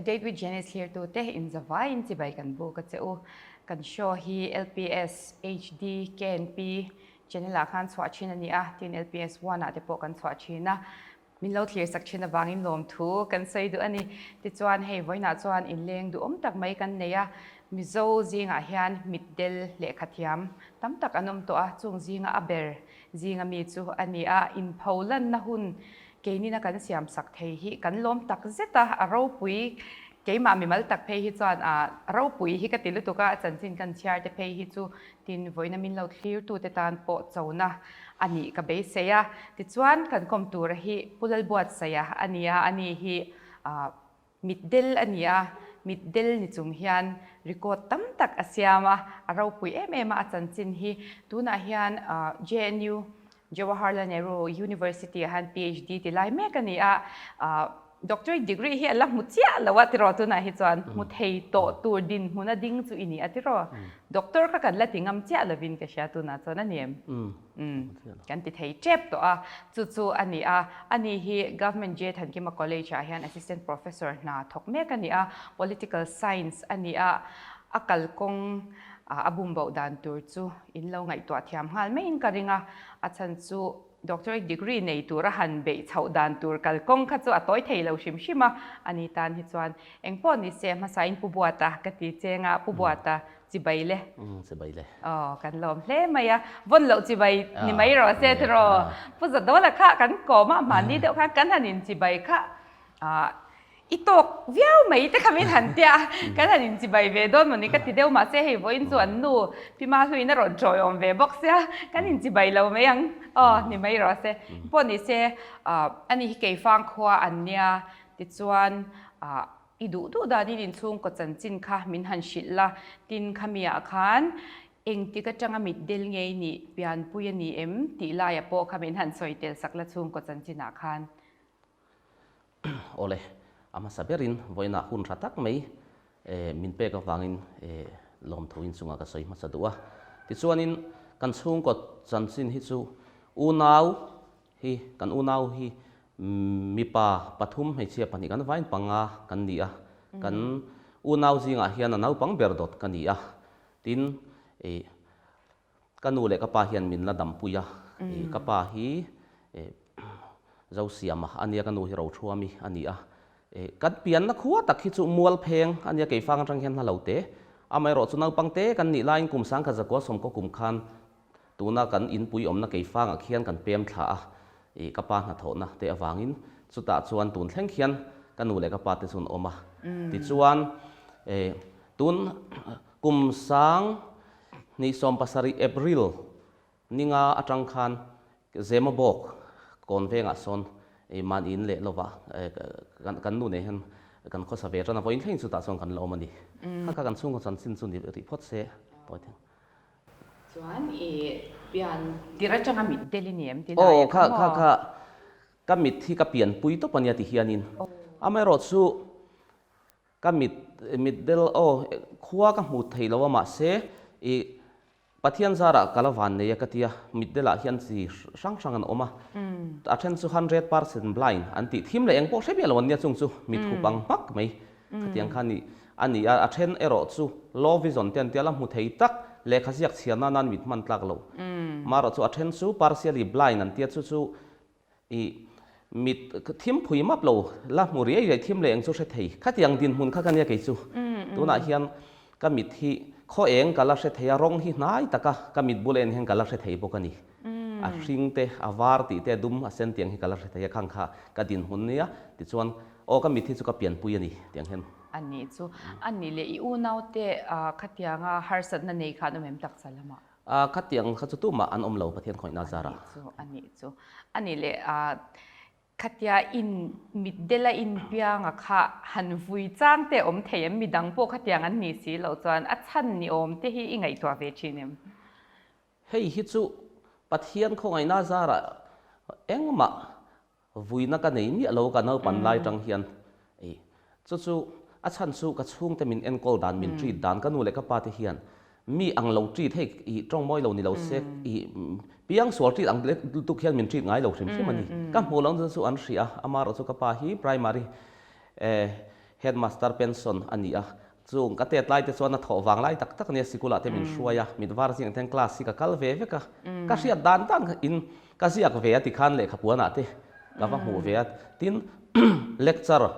Date with Janice thlirtute inzavaiin chibai kan buk a che u. Kan show hi LPS HD KNP channel ah khan chhuah thin a ni a, tin LPS One ah te pawh kan chhuah thin a. Min lo thlir sak thin avangin lawmthu kan sawi duh a ni. Tichuan hei vawiinah chuan inleng duhawm tak mai kan nei a, Mizo zingah hian mitdel lehkha thiam tam tak an awm tawh a, chung zinga a ber zinga mi chu a ni a, inpho lanna hun keinina kan siam sak thei hi kan lawm tak zet a, a ropui keimah mimal tak phei hi chuan a ropui hi ka ti lutuk a, a chanchin kan chhiar te phei hi chu tin vawiina min lo thlirtute tan pawh chona a nih ka beisei a. Tichuan kan kawm tura hi Pu Lalbuatsaia a ni a, ani hi Mitdel a ni a, mitdel ni chung hian record tam tak a siam a, a ropui em em a a chanchin hi. Tunah hian JNU, Jawaharlal Nehru University ah hian PhD ti lai mek a ni a, Doctorate degree hi a la hmu chiah lo a tiraw tunah hi chuan hmu thei tawh tur dinhmun a ding chu i ni a tiraw. Doctor kha kan la ti ngam chiah lovin ka hria tunah chuan a ni em? Umm, kan ti thei tep tawh a, chu chu a ni a. Ani hi Government J Thankima College ah hian Assistant Professor hna thawk mek a ni a, Political Science a ni a, a kalkawng a bumboh dan tur chu in lo ngaihtuah thiam nghal maiin ka ring a, a chhan chu Doctorate degree nei tur a han beih chhoh dan tur kalkawng kha chu a tawi thei lo hrim hrim a, ani tan hi chuan engpawh ni se hmasain Pu Buata ka ti cheng a, Pu Buata Chibai le. Umm chibai le. Aw kan lawm hle mai a, vawn loh chibai ni mai rawh se tiraw. Pu Zadawla kha kan kawm a, mahni deuh khan kan han in chibai kha ah i tawk viau mai te kha min han tia a, kan han in chibai ve dawn mawni ka ti deuh mahse hei vawiin chu an nu Pi Mahluin a rawn tawiawm ve bawk sia, kan in chibai lo mai ang aw ni mai rawh se. Pawh ni se ah ani hi Keifang khua an nia tichuan ah I duh duh danin inchhungkaw chanchin kha min han hrilh la, tin khamiah khan engtik atanga mitdel ngei nih pianpui a ni em tih laiah pawh kha min han sawi tel sak la chhungkaw chanchinah khan. Awle, a hmasa berin vawiinah hun tha tak mai min pek avangin lawmthu inchungah ka sawi hmasa duh a. Tichuanin kan chhungkaw chanchin hi chu unau Hi kan unau hi mipa pathum hmeichhia pahnih kan vain panga kan ni a, kan unau zingah hian a naupang ber dawt ka ni a, tin ih ka nu leh ka pa hian min la dampui a, ih ka pa hi ih Zosiama a nia ka nu hi Rothuami a ni a, ih kan pianna khua tak hi chu Mualpheng a nia Keifang atang hian hla lo te, amaherawh chu naupang te kan nih laiin kum sangkhat zakua sawmkaw kum khan Tuna kan inpui awmna keifangah khian kan pem thla a, ih ka pa hnathawhna te avangin chutah chuan tun thleng khian ka nu leh ka pa te chu an awm a. Tichuan eh tun kum sang hnih 17 April ninga atang khan Zemabawk kawn vengah sawn ih mahni in leh lovah eh kan nu nen hian kan khawsa ve tan a, vawiin thlengin chutah chuan kan la awm a ni. Kha kha kan chhungkaw chanchin chu ni rih phawt se tawi theng. Chuan i pian tir atanga mit del i ni em ti lai a kha maw? Aw kha kha ka mit hi ka pianpui tawp a nia ti hianin amaherawh chu ka mit mit del aw khua ka hmu thei lo a mahse i Pathian zarah ka la van nei a ka tia mit delah hian chi hrang hrang an awm a a then chu 100% blind an tih thim leh eng pawh hre miah lo an nia chung chu mit hup ang hmak mai. Khatiang kha ni a ni a, a then erawh chu low vision te an tia la hmu thei tak, lehkha ziak chhiar nan nan mit hman tlak lo. Marawh chu a then chu partially blind an tia chu chu i mit thim phui map lo, la hmu riai riai thim leh eng chu hre thei. Khatiang dinhmun kha ka nia kei chu. Tunah hian ka mit hi khaw eng ka la hre thei a, rawng hi hnai taka ka mit bul en hian ka la hre thei bawk a ni. A hring te, a var tih te, a dum, a sen tiang hi ka la hre thei a, khang kha ka dinhmun nia. Tichuan Aw ka mit hi chu ka pianpui a ni tiang hian. A nih chu. A nih leh i unaute khatianga harsatna nei kha an awm em taksa lamah? Khatiang kha chu tumah an awm lo Pathian khawihna zarah. A nih chu, a nih chu. A nih leh khatia in mitdela inpianga kha han vui chang te awm thei em? Midang pawh khatiang an nih si loh chuan a chhan ni awm te hi i ngaihtuah ve thin em? Hei hi chu Pathian khawngaihna zarah engmah Vuina ka nei miah lo ka naupan lai tang hian ei chu chu a chhan chu ka chhungte min enkawl dan min treat dan ka nu leh ka pa te hian mi ang lo treat hei i tawng mawi lo ni lo se i piang sual treat ang lek lutuk hian min treat ngai lo hrim hrim a ni. Ka hmuh loh na chu an hria a amaherawh chu ka pa hi primary eh. Headmaster pension a ni a, chung ka tet lai te chuan a thawh vang lai tak tak a nia, sikulah te min hruai a, mit var zingah te hian class hi ka kal ve vek a, ka hriat dan dan in ka ziak ve a tikhan lehkhapuanah te ka va hmuh ve a, tin lecture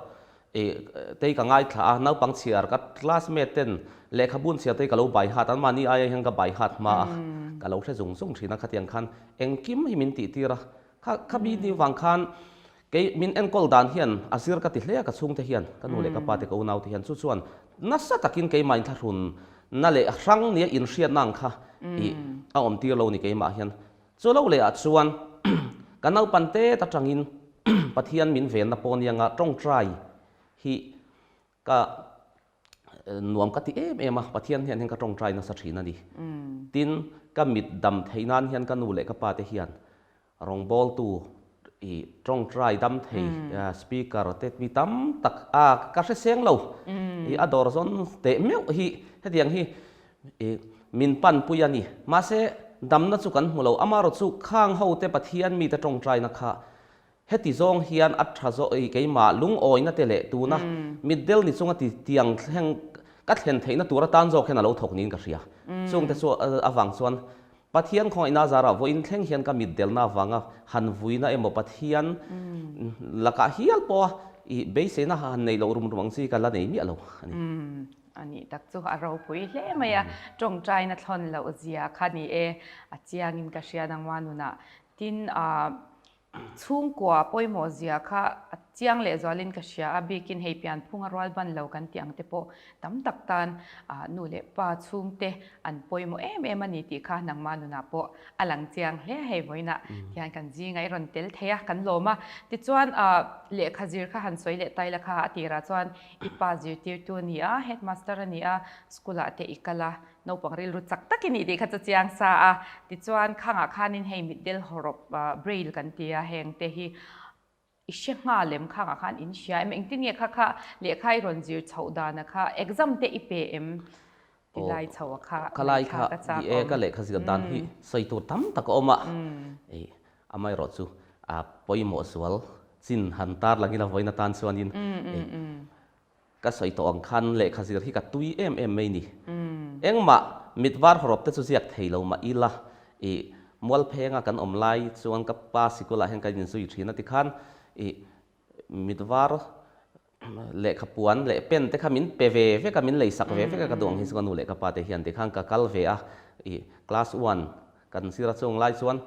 ih tei ka ngaithla a, naupang chhiar ka classmate ten lehkhabun chhiar te hi ka lo bai hat a, anmahni aia hian ka bai hat hma a, ka lo hre zung zung thin a, khatiang khan engkim hi min tihtir a, kha kha mi ni vang khan Kei min enkawl dan hian a zir ka ti hle a, ka chhungte hian, ka nu leh ka pa te, ka unaute hian chu chuan nasa takin keimah inthlahrun na leh hrang nia inhriatna ang kha ih a awm tir lo ni keimah hian. Chu lo leh ah chuan ka naupan tet atangin Pathian min venna pawh nia nga tawngtai hi ka nuam ka ti em em a, Pathian hian hian ka tawngtai nasa thin a ni. Tin, ka mit dam theih nan hian ka nu leh ka pa te hian Rawngbawltu i tawngtai dam thei speaker te mi tam tak a ka hre seng lo i a dawr zawn teh meuh hi hetiang hi i min pan pui a ni. Mahse damna chu kan hmu lo amarawh chu khang ho te Pathian mite tawngtaina kha heti zawng hian a tha zawh i keimah lungawina te leh tuna mitdel ni chunga ti tiang thleng ka thlen theihna tur atan zawk hian a lo thawk niin ka hria. Chungte chu avang chuan Pathian khawngaihna zarah vawiin thleng hian ka mit delna avanga han vuina emaw Pathian lakah hial pawha i beiseina han nei loh rum rum ang chi ka la nei miah lo a ni. A nih tak chu a ropui hle mai a, tawngtaina thlawn loh zia kha ni e, a chiangin ka hria nangma nunah. Tin, Chhungkua pawimawh zia kha a chiang leh zualin ka hria a, bikin hei pianphunga rual ban lo kan tih ang te pawh tam tak tan nu leh pa chhungte an pawimawh em em a ni tih kha nangmah nunah pawh a lang chiang hle a, hei vawiinah hian kan zinga i rawn tel thei a, kan lawm a. Tichuan lehkha zir kha han sawi leh ta ila kha a tirah chuan i pa zirtirtu a ni a, headmaster a ni a, school ah te i kal a, Naupang rilru chak tak i nih tih kha chu chiang sa a, tichuan khangah khanin hei mitdel hawrawp braille kan ti a, heng te hi i hre nghal em khangah khan in hria em, engtin nge kha kha lehkha i rawn zir chhoh dana kha exam te i pe em ti lai chho a kha Ka lai kha ni e ka lehkha zir dan hi sawi tur tam tak a awm a, amaherawh chu a pawimawh zual chin han tar langin a vawiin atan chuanin Ka sawi tawh ang khan lehkha zir hi ka tui em em mai ni. Engmah mit var hawrawp te chu ziak thei lo mah ila i Mualphenga kan awm lai chuan ka pa sikulah hian kan inzui thin a tikhan i mit var lehkha puan leh pen te kha min pe ve vek a, min lei sak ve vek a ka duh ang hi chu ka nu leh ka pa te hian tikhan ka kal ve a i class one Kan sir a chung lai chuan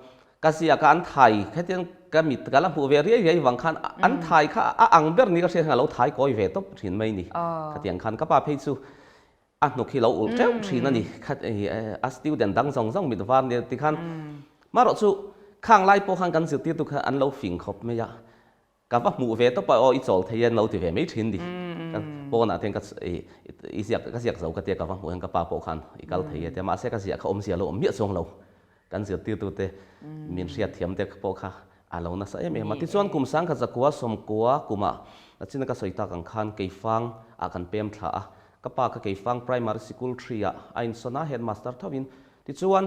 ka ziak a an thai khetiang ka mit ka la hmuh ve riai riai vang khan an thai kha a ang ber ni ka hriat hian a lo thai kawi ve tawp thin mai ni. Khatiang khan ka pa phei chu a hnuk hi lo ulh teuh thin a ni. A student dang zawng zawng mit var nia tikhan marawh chu khang lai pawh khan kan zirtirtu kha an lo fing khawp mai a. Ka va hmuh ve tawp a, aw i chawl thei e an lo ti ve mai thin ni. Ka pawnah te hian ka i ziak ka ziak zo ka tia ka va hmuh hian ka pa pawh khan i kal thei e tia mahse ka ziah kha awmzia lo awm miah chuang lo. Kan zirtirtute min hriatthiam te pawh kha a lo nasa em em a. Tichuan kum sangkhat zakua sawmkua kumah nachina ka sawi tak ang khan Keifang ah kan pem thla a. Ka pa kha Keifang Primary Sikul three ah a insawn a, headmaster tho in. Tichuan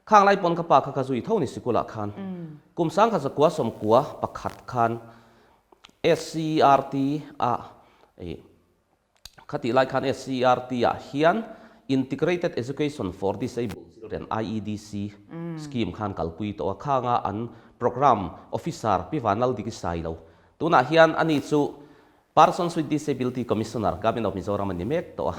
Khang lai pawn ka pa kha ka zui tho ni sikulah khan kum sangkhat zakua sawmkua pakhat khan SCERT a ih khatih lai khan SCERT ah hian Integrated Education for Disabled Children, IEDC, scheme khan kalpui tawh a, khanga an Programme Officer Pi Vanlaldiki Sailo tunah hian ani chu Persons with Disability Commissioner, Government of Mizoram a ni mek tawh a.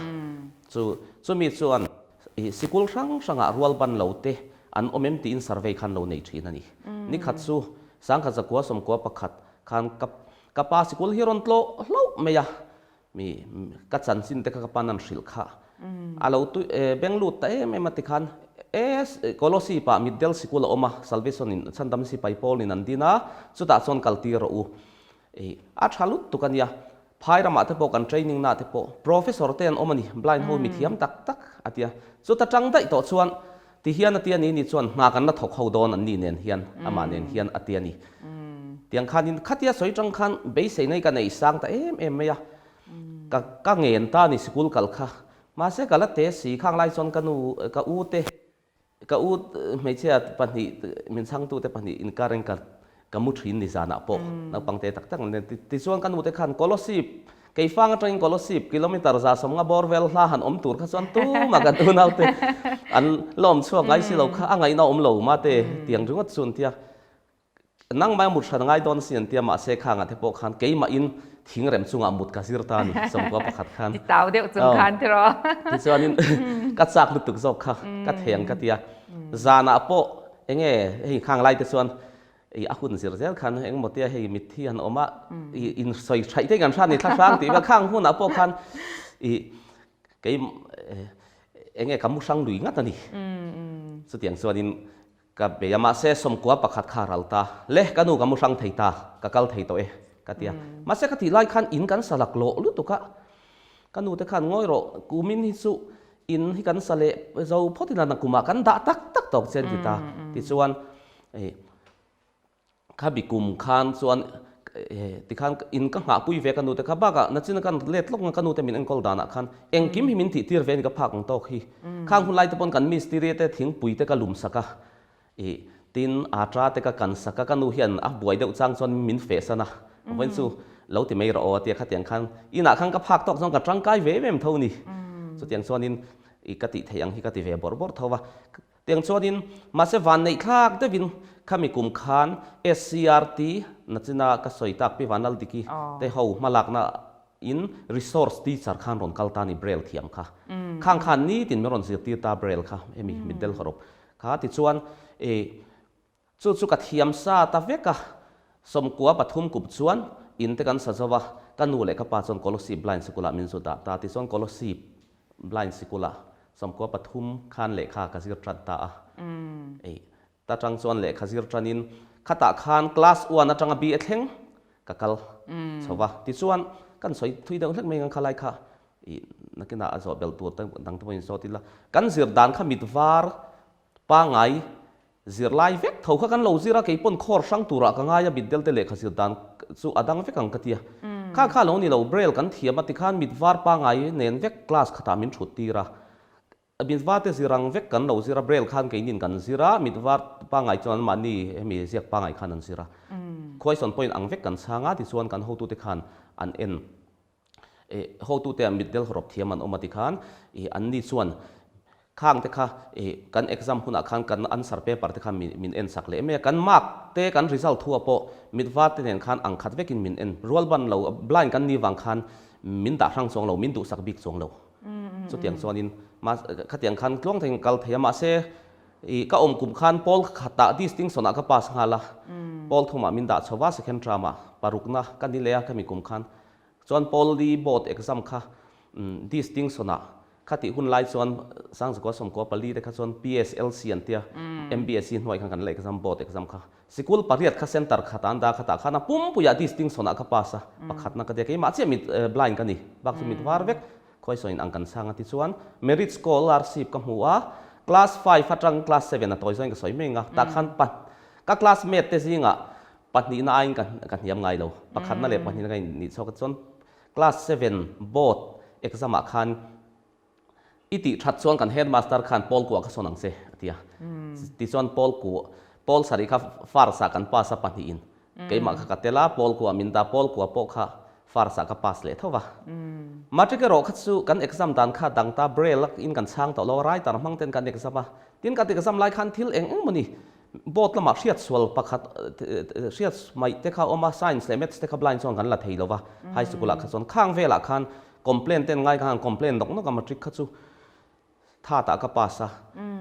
Chu chumi chuan ih sikul hrang hrangah rual ban lo te an awm em tiin survey khan lo nei thin a ni. Nikhat chu sangkhat zakua sawmkua pakhat khan ka ka pa sikul hi rawn tlawh hlauh mai a, mi ka chanchin te kha ka pa'n an hrilh kha a lo tui beng lut ta em em a tikhan e Kolosip ah Mitdel sikul a awm a, Salvation in Chhandam Sipai Pawl in an din a, chutah chuan kal tir rawh u. Ih, a tha lut tuk a nia. Phai ramah te pawh kan training na te pawh professor te an awm a ni, blind ho mi thiam tak tak a tia. Chuta tang daih tawh chuan ti hian a tia ni ni chuan hna kan la thawk ho dawn an ni nen hian, amah nen hian a tia ni. Tiang khanin khatia sawi tang khan beiseina hi ka nei sang ta em em mai a. Ka ka ngen ta a ni sikul kal kha. Mahse ka la te si, khang lai chuan ka nu, ka u te Ka u hmeichhia pahnih min chhangtute pahnih inkar in ka ka mu thin ni zanah pawh naupang te tak tak an ni. Tichuan ka nute khan Kolosip. Keifang atangin Kolosip kilometre 150 bawr vel hla han awm tur kha chuan tumah kan unaute an la awm chhuak ngai si lo kha a ngaihna awm lo mate tiang ringawt chu an tia. Nangmah mut hran ngai dawn sin an tia mahse khangah te pawh khan keimahin thingrem chungah mut ka zir ta a ni 91 khan. Ti tau deuh chung khan tiraw. Tichuanin ka chak lutuk zawk kha ka theng ka tia. Zanah pawh enge hei khang lai te chuan I a hun zir zel khan engmaw tia hei mitthi han awm a, i in sawi thaih te kan hran ni thlahrang tih vel khang hunah pawh khan i kei enge ka mu hrang lui ngat a ni. Chutiang chuanin ka bei a, mahse 91 kha a ral ta, le ka nu ka mu hrang thei ta, ka kal thei tawh e ka ti a. Mahse ka tih lai khan in kan sa laklawh lutuk a, Ka nu te khan ngawi rawh, kumin hi chu in hi kan sa leh zo phawt ila nakumah kan dah tak tak tawk che an ti ta. Tichuan kha bi kum khan chuan tikhan in ka nghahpui ve ka nu te kha bakah nachina kan let lawk nga ka nu te min enkawl danah khan engkim hi min tih tir ve a ni ka phak ang tawk hi. Khang hun lai te pawn kan mistiri te thingpui te ka lum sak a. Ih, tin, aa te ka kan sak a, ka nu hian a buai deuh chang chuan min feh san a, vawiin chu lo ti mai rawh aw a tia khatiang khan inah khan ka phak tawk chuan ka tangkai ve em em tho ni. Chutiang chuanin ih ka tih theih ang hi ka ti ve bawrh bawrh tho va. Tiang chuanin mahse van neih thlak deuhin khami kum khan SCRT nachina ka sawi tak Pi Vanlaldiki te ho hmalakna in resource teacher khan rawn kal ta ni Braille thiam kha. Khang khan nitin min rawn zirtir ta Braille kha hemi mitdel hawrawp Kha tichuan i chu chu ka thiam sa ta vek a, 93 kup chuan in te kan sa zo a, ka nu leh ka pa chuan Kolosip Blind Sikulah min zu dah ta. Tichuan Kolosip Blind Sikulah 93 khan lehkha ka zir tan ta a. Ei ta tang chuan lehkha zir tanin khatah khan class one atanga BA thleng ka kal chho va. Tichuan kan sawi thui deuh hlek mai ang khalai kha I nakinah a zawh belh tur te dang te pawhin zawt ila, kan zir dan kha mit var pangai zirlai vek tho kha kan lo zir a, kei pawn khawr hrang turah ka ngai a, mitdel te lehkha zir dan chu a dang vek ang ka ti a. Kha kha lo ni lo, Braille kan thiam a tikhan mit var pangai nen vek class khatah min thut tir a, mit var te zir ang vek kan lo zir a, Braille khan keinin kan zir a, mit var pangai chuan anmahni hemi ziak pangai khan an zir a, khuaisawn pawhin ang vek kan chhang a, tichuan kan hotute khan an en. Ih hotute ah mitdel hawrawp thiam an awm a ti khan ih anni chuan khang te kha ih kan exam hunah khan kan answer paper te kha min en sak leh mai a, kan mark te kan result thu ah pawh mitvar te nen khan ang khat vekin min en rual ban lo blind kan ni vang khan min dah hrang chuang lo min duhsak bik chuang lo chutiang chuanin khatiang khan tluang takin kal thei a mahse ih ka awm kum khan pawl khatah distinction ah ka pass nghal a pawl thumah min dah chho va second term ah parukna ka ni leh a khami kum khan Chuan Paul-i board exam kha distinction ah kha tih hun lai chuan Sangzakua 94 te kha chuan PSLC an tia MBSE hnuai khan kan la exam board exam kha sikul pariat kha center khat ah an dah khatah khan a pumpuiah distinction ah ka pass a pakhatna ka tia keimah chiah mit blind ka ni bak chu mit var vek khawisawiin ang kan chhang a tichuan merit scholarship ka hmu a class five atang class seven a tawi zawngin ka sawi mai ang a tah khan ka classmate te zingah Pahnihna aiin ka ka hniam ngai lo. Pakhatna leh pahnihna ka nih chhuak a chuan class seven board exam ah khan i tih that chuan kan headmaster khan pawl kuah kha sawn ang che a ti a. Tichuan pawl kuah pawl sarih kha first ah kan pass a pahnihin keimah kha ka tel a pawl kuah min dah pawl kuah pawh kha first ah ka pass leh tho va. Matric erawh kha chu kan exam dan kha dang ta braille in kan chhang tawh lo a writer hmang ten kan exam a. Tin kan exam lai khan thil eng eng maw ni Board lamah hriat sual pakhat hriat hmaih te kha a awm a, Science leh Maths te kha blind chuan kan la thei lo va, High School ah kha chuan khang velah khan complain te an ngai khan an complain nawk nawk a, Matric kha chu that ah ka pass a,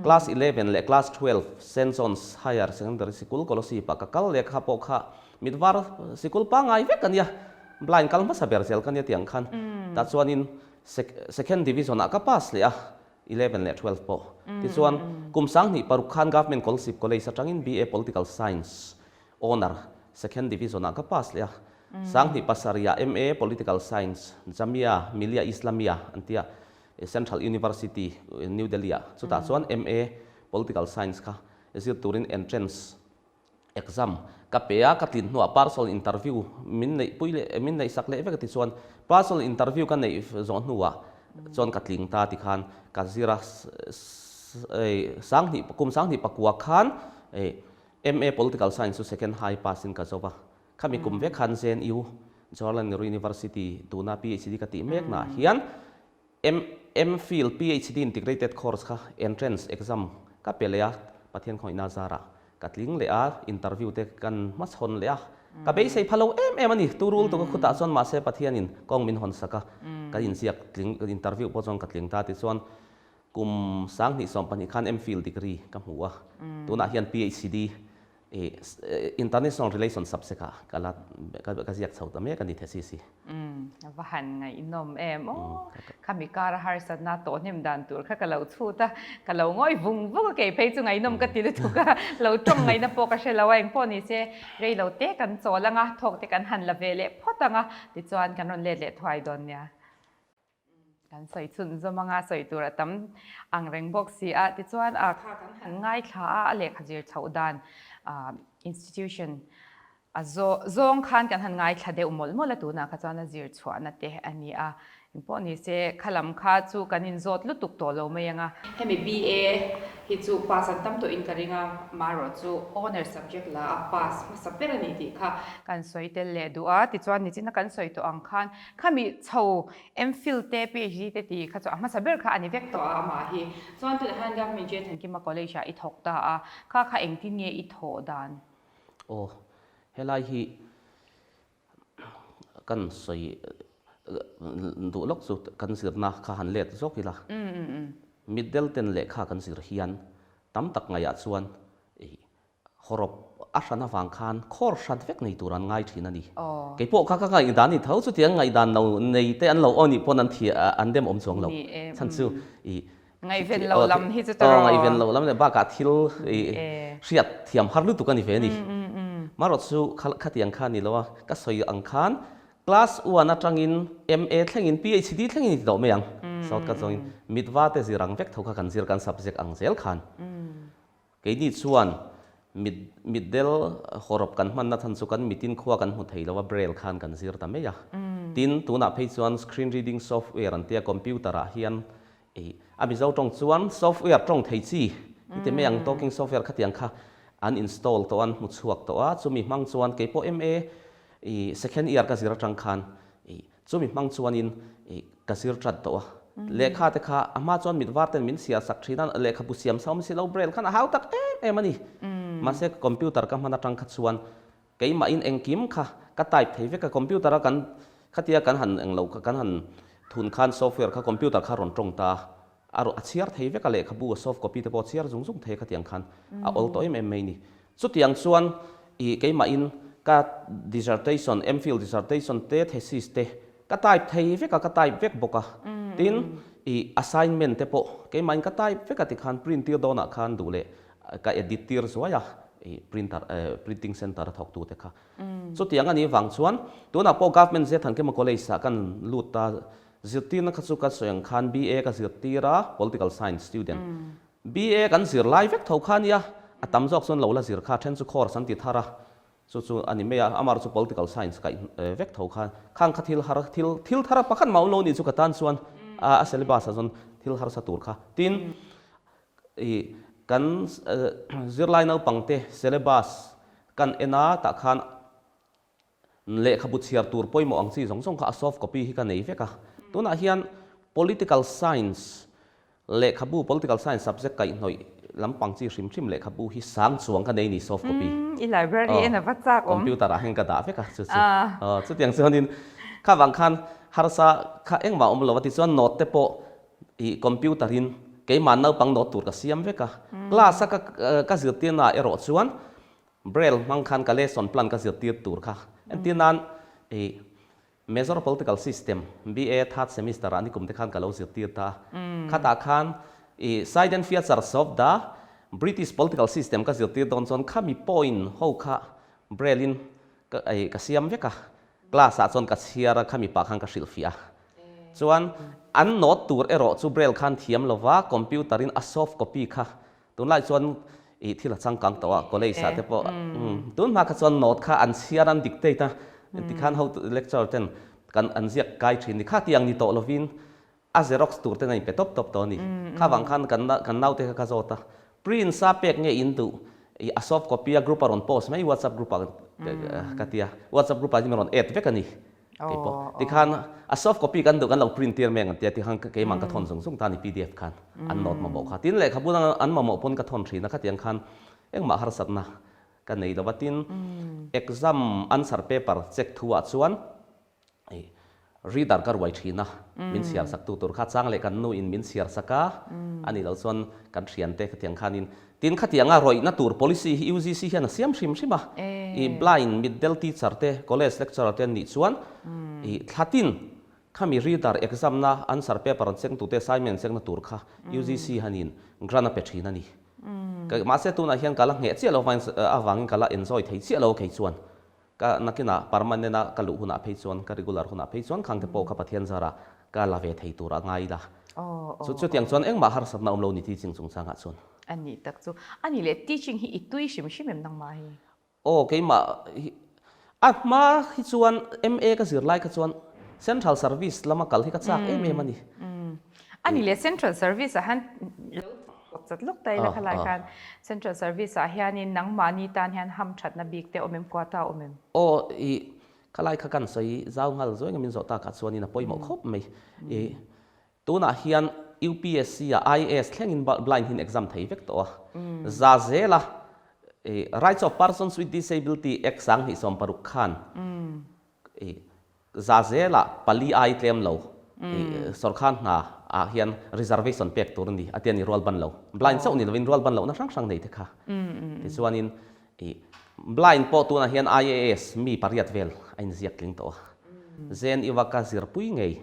Class 11 leh Class 12 Saint John's Higher Secondary Sikul Kolosip ah ka kal leh kha pawh kha mit var sikul pangngai vek a nia, blind kal hmasa ber zel ka nia tiang khan tah chuanin Second Division ah ka pass leh a. 11 leh 12 pawh. Tichuan, kum 2006 khan Government Kolsip College atangin BA Political Science Honour Second Division ah ka pass leh a. 2007 ah MA Political Science Jamia Millia Islamia an tia Central University New Delhi ah chutah chuan MA Political Science kha zir turin entrance Exam ka pe a, ka tlin hnuah parcel interview min neih pui leh min neih sak leh vek a tichuan parcel interview ka neih zawh hnuah chuan ka tling ta tikhan ka zir a 20 kum 2009 khan MA Political Science chu second high pass in ka zo va, khami kum vek khan JNU. Jawaharlal Nehru University tuna PhD ka tih meknaah hian MPhil PhD Integrated Course kha entrance exam ka pe leh a, Pathian khawihna zarah ka tling leh a, interview te kan hmachhawn leh a, ka beisei pha lo em em a ni. Turul tu ka khutah chuan mahse Pathianin kawng min hawn sak a, ka inziak tling interview pawh chuan ka tling ta tichuan kum 2020 khan MPhil degree ka hmu a, tunah hian PhD International Relations subject ah ka la ka ziak chho ta mek a ni thesis hi. Umm a va han ngaihnawm em aw. Khami kar a harsatna tawh hnem dan tur kha ka lo chhut a, ka lo ngawi vung vung a kei phei chu ngaihnawm ka ti lutuk a, lo tawng ngaihna pawh ka hre lo a, engpawh ni se rei lo te kan chawl ang a, thawk te kan han la ve leh phawt ang a, tichuan kan rawn let leh thuai dawn nia. Kan sawi chhun zawm anga sawi tur a tam ang reng bawk si a, tichuan a kha kan han ngaithla a, a lehkha zir chhoh dan institution a zawng khan kan han ngaithla deuh mawlh mawlh a, tunah kha chuan a zir chhuahna te a ni a, engpawh ni se kha lam kha chu kan inzawt lutuk tawh lo mai ang a. Hemi BA hi chu pass an tam tawhin ka ring a, marawh chu honour subject la a pass hmasa ber a ni tih kha kan sawi tel leh duh a, tichuan nichina kan sawi tawh ang khan Khami chho MPhil te PhD te tih kha chu a hmasa ber kha a ni vek tawh a amah hi. Chuan tunah hian Government J Thankima College ah i thawk ta a, kha kha engtin nge i thawh dan? Aw, helai hi kan sawi duh lawk chu kan zirna kha han let zawk ila. Mitdel ten lehkha kan zir hian tam tak ngaihah chuan Hawrawp a hran avang khan khawr hrat vek nei tur an ngai thin a ni. Kei pawh kha ka ngaihdan ni tho, chutiang ngaihdan lo nei te an lo aw nih pawn an thi an dem awm chuang lo. Chhan chu i Ngaihven lo lam hi chu ta rawh. Ngaihven lo lam leh bakah thil i hriat thiam har lutuk a ni ve a ni. Marawh chu khatiang kha a ni lo a, ka sawi ang khan class one atangin MA thlengin PhD thlengin i ti tawh mai ang. South ka zawngin mitva te zir ang vek tho kha kan zir kan subject ang zel khan. Keini chuan mit mitdel hawrawp kan hmanna chhan chu kan mitin khua kan hmu thei lo a, braille khan kan zir ta mai a. Tin, tunah phei chuan screen reading software an tia computer ah hian ei a Mizo tawng chuan software tawng thei chi i ti mai ang, talking software khatiang kha an install tawh a, an hmu chhuak tawh a, chumi hmang chuan keipawh MA i second year ka zir atang khan ei Chumi hmang chuanin ka zir ṭat tawh a, lehkha te kha a hma chuan mit var ten min chhiar sak ṭhin a, lehkhabu siam sa awm si lo braille khan a hau tak em em a ni. Mahse computer ka hman aṭang kha chuan keimahin engkim kha ka type thei vek a, computer a kan khatia kan han englo kan han thun khan software kha computer kha rawn ṭawng ta a, A rawh a chhiar thei vek a, lehkhabu a soft copy te pawh a chhiar zung zung thei a khatiang khan a awl tawh em em mai ni. Chutiang chuan ih keimahin ka dissertation, MPhil dissertation te, thesis te ka type thei vek a, ka type vek bawk a. Tin, ih assignment te pawh keimahin ka type vek a tikhan print tir dawnah khan duh leh ka edit tir zuai a, ih printer printing centre a thawktu te kha. Chutiang a nih vang chuan tunah pawh Government Zethankema College ah kan lut ta. Zirtirna kha chu ka sawi ang khan BA ka zirtir a, Political Science student. BA kan zir lai vek tho kha a nia, a tam zawk chuan lo la zir kha, then chu course an ti thar a, chu chu a ni mai a, amah chu Political Science kaih vek tho kha, khang kha thil har, thil thil thar a pakhat mah awm lo nih chu ka tan chuan a syllabus ah chuan thil harsa tur kha. Tin, i kan zirlai naupangte syllabus kan en a, tah khan Lehkhabu chhiar tur pawimawh ang chi zawng zawng kha a soft copy hi ka nei vek a. Tunah hian Political Science lehkhabu, Political Science subject kaihhnawih lampang chi hrim hrim lehkhabu hi sang chuang ka nei ni soft copy. Umm, i library en a va chak awm. Computer ah hian ka dah vek a chu chu. Aw, chutiang chuanin kha vang khan harsa kha engmah awm lo a tichuan note te pawh i computer in keimah naupang note tur ka siam vek a. Class a ka ka zirtirna ah erawh chuan Braille hmang khan ka lesson plan ka zirtir tur kha. Entir nan i Major Political System BA third semester ah nikum te khan ka lo zirtir ta a. Khatah khan i Siden Features of the British Political System ka zirtir dawn chuan khami point ho kha Braille in ka i ka siam vek a. Class ah chuan ka chhiar a, khami pah khan ka hrilhfiah a. Chuan an note tur erawh chu Braille khan thiam lova computer in a soft copy kha Tunlai chuan ih thil a changkang tawh a, college ah te pawh tun hma kha chuan note kha an chhiar an dictate a, tikhan ho lecturer ten kan an ziak kai thin ni kha tiang ni tawh lovin a xerox tur ten a inpe tawp tawp tawh a ni. Kha vang khan kan kan naute kha ka zawt a, print sa pek nge in duh ih a soft copy a group a rawn post mai whatsapp group ah ka ti a, whatsapp group ah hian min rawn add vek a ni. Kei pawh tikhan a soft copy kan duh kan lo print tir mai ang an tia tikhan keimah ka thawn zung zung ta a ni pdf khan an note mamawh kha. Tin lehkhabu dang an mamawh pawn ka thawn thin a khatiang khan engmah harsatna ka nei lo va. Tin exam answer paper check thu ah chuan Reader ka ruai thin a, min chhiar sak tu tur kha chang leh kan nu in min chhiar sak a, a nih loh chuan kan thiante khatiang khanin tin khatianga rawihna tur policy hi UGC hian a siam hrim hrim a, i blind mitdel teacher te college lecturer te an nih chuan i thlatin khami reader exam na answer paper an cheng tute assignment an chengna tur kha UGC hanin grant a pe thin a ni. Mahse tunah hian ka la ngheh chiah lo avangin ka la enjoy thei chiah lo kei chuan. Ka nakinah permanent a ka luh hunah phei chuan, ka regular hunah phei chuan khangte pawh kha Pathian zarah ka la ve thei turah ngai ila. Chu chutiang chuan engmah harsatna awm lo ni teaching chungchangah chuan. A nih tak chu. A nih leh teaching hi i tui hrim hrim em nangmah hi? Aw keimah hi a hma hi chuan MA ka zir lai kha chuan Central Service lama kal hi ka chak em em a ni. A nih leh Central Service ah hian lo thawk chat lawk ta ila khalai khan Central Service ah hianin nangmahni tan hian hamthatna bik te awm em quota awm em? Aw i khalai kha kan sawi zau nghal zuai nge min zawh takah chuanin a pawimawh khawp mai. I tunah hian UPSC ah IAS thlengin blind hian exam thei vek tawh a. Za zela i Rights of Persons with Disability Act 2016 khan i Za zelah pali ai tlem lo i sorkar hna ah hian reservation pek tur a ni a ti a ni rual ban lo. Blind chauh ni lovin rual ban lohna hrang hrang nei te kha. Tichuanin i blind pawh tunah hian IAS mi pariat vel a inziak tling tawh a. JNU a ka zirpui ngei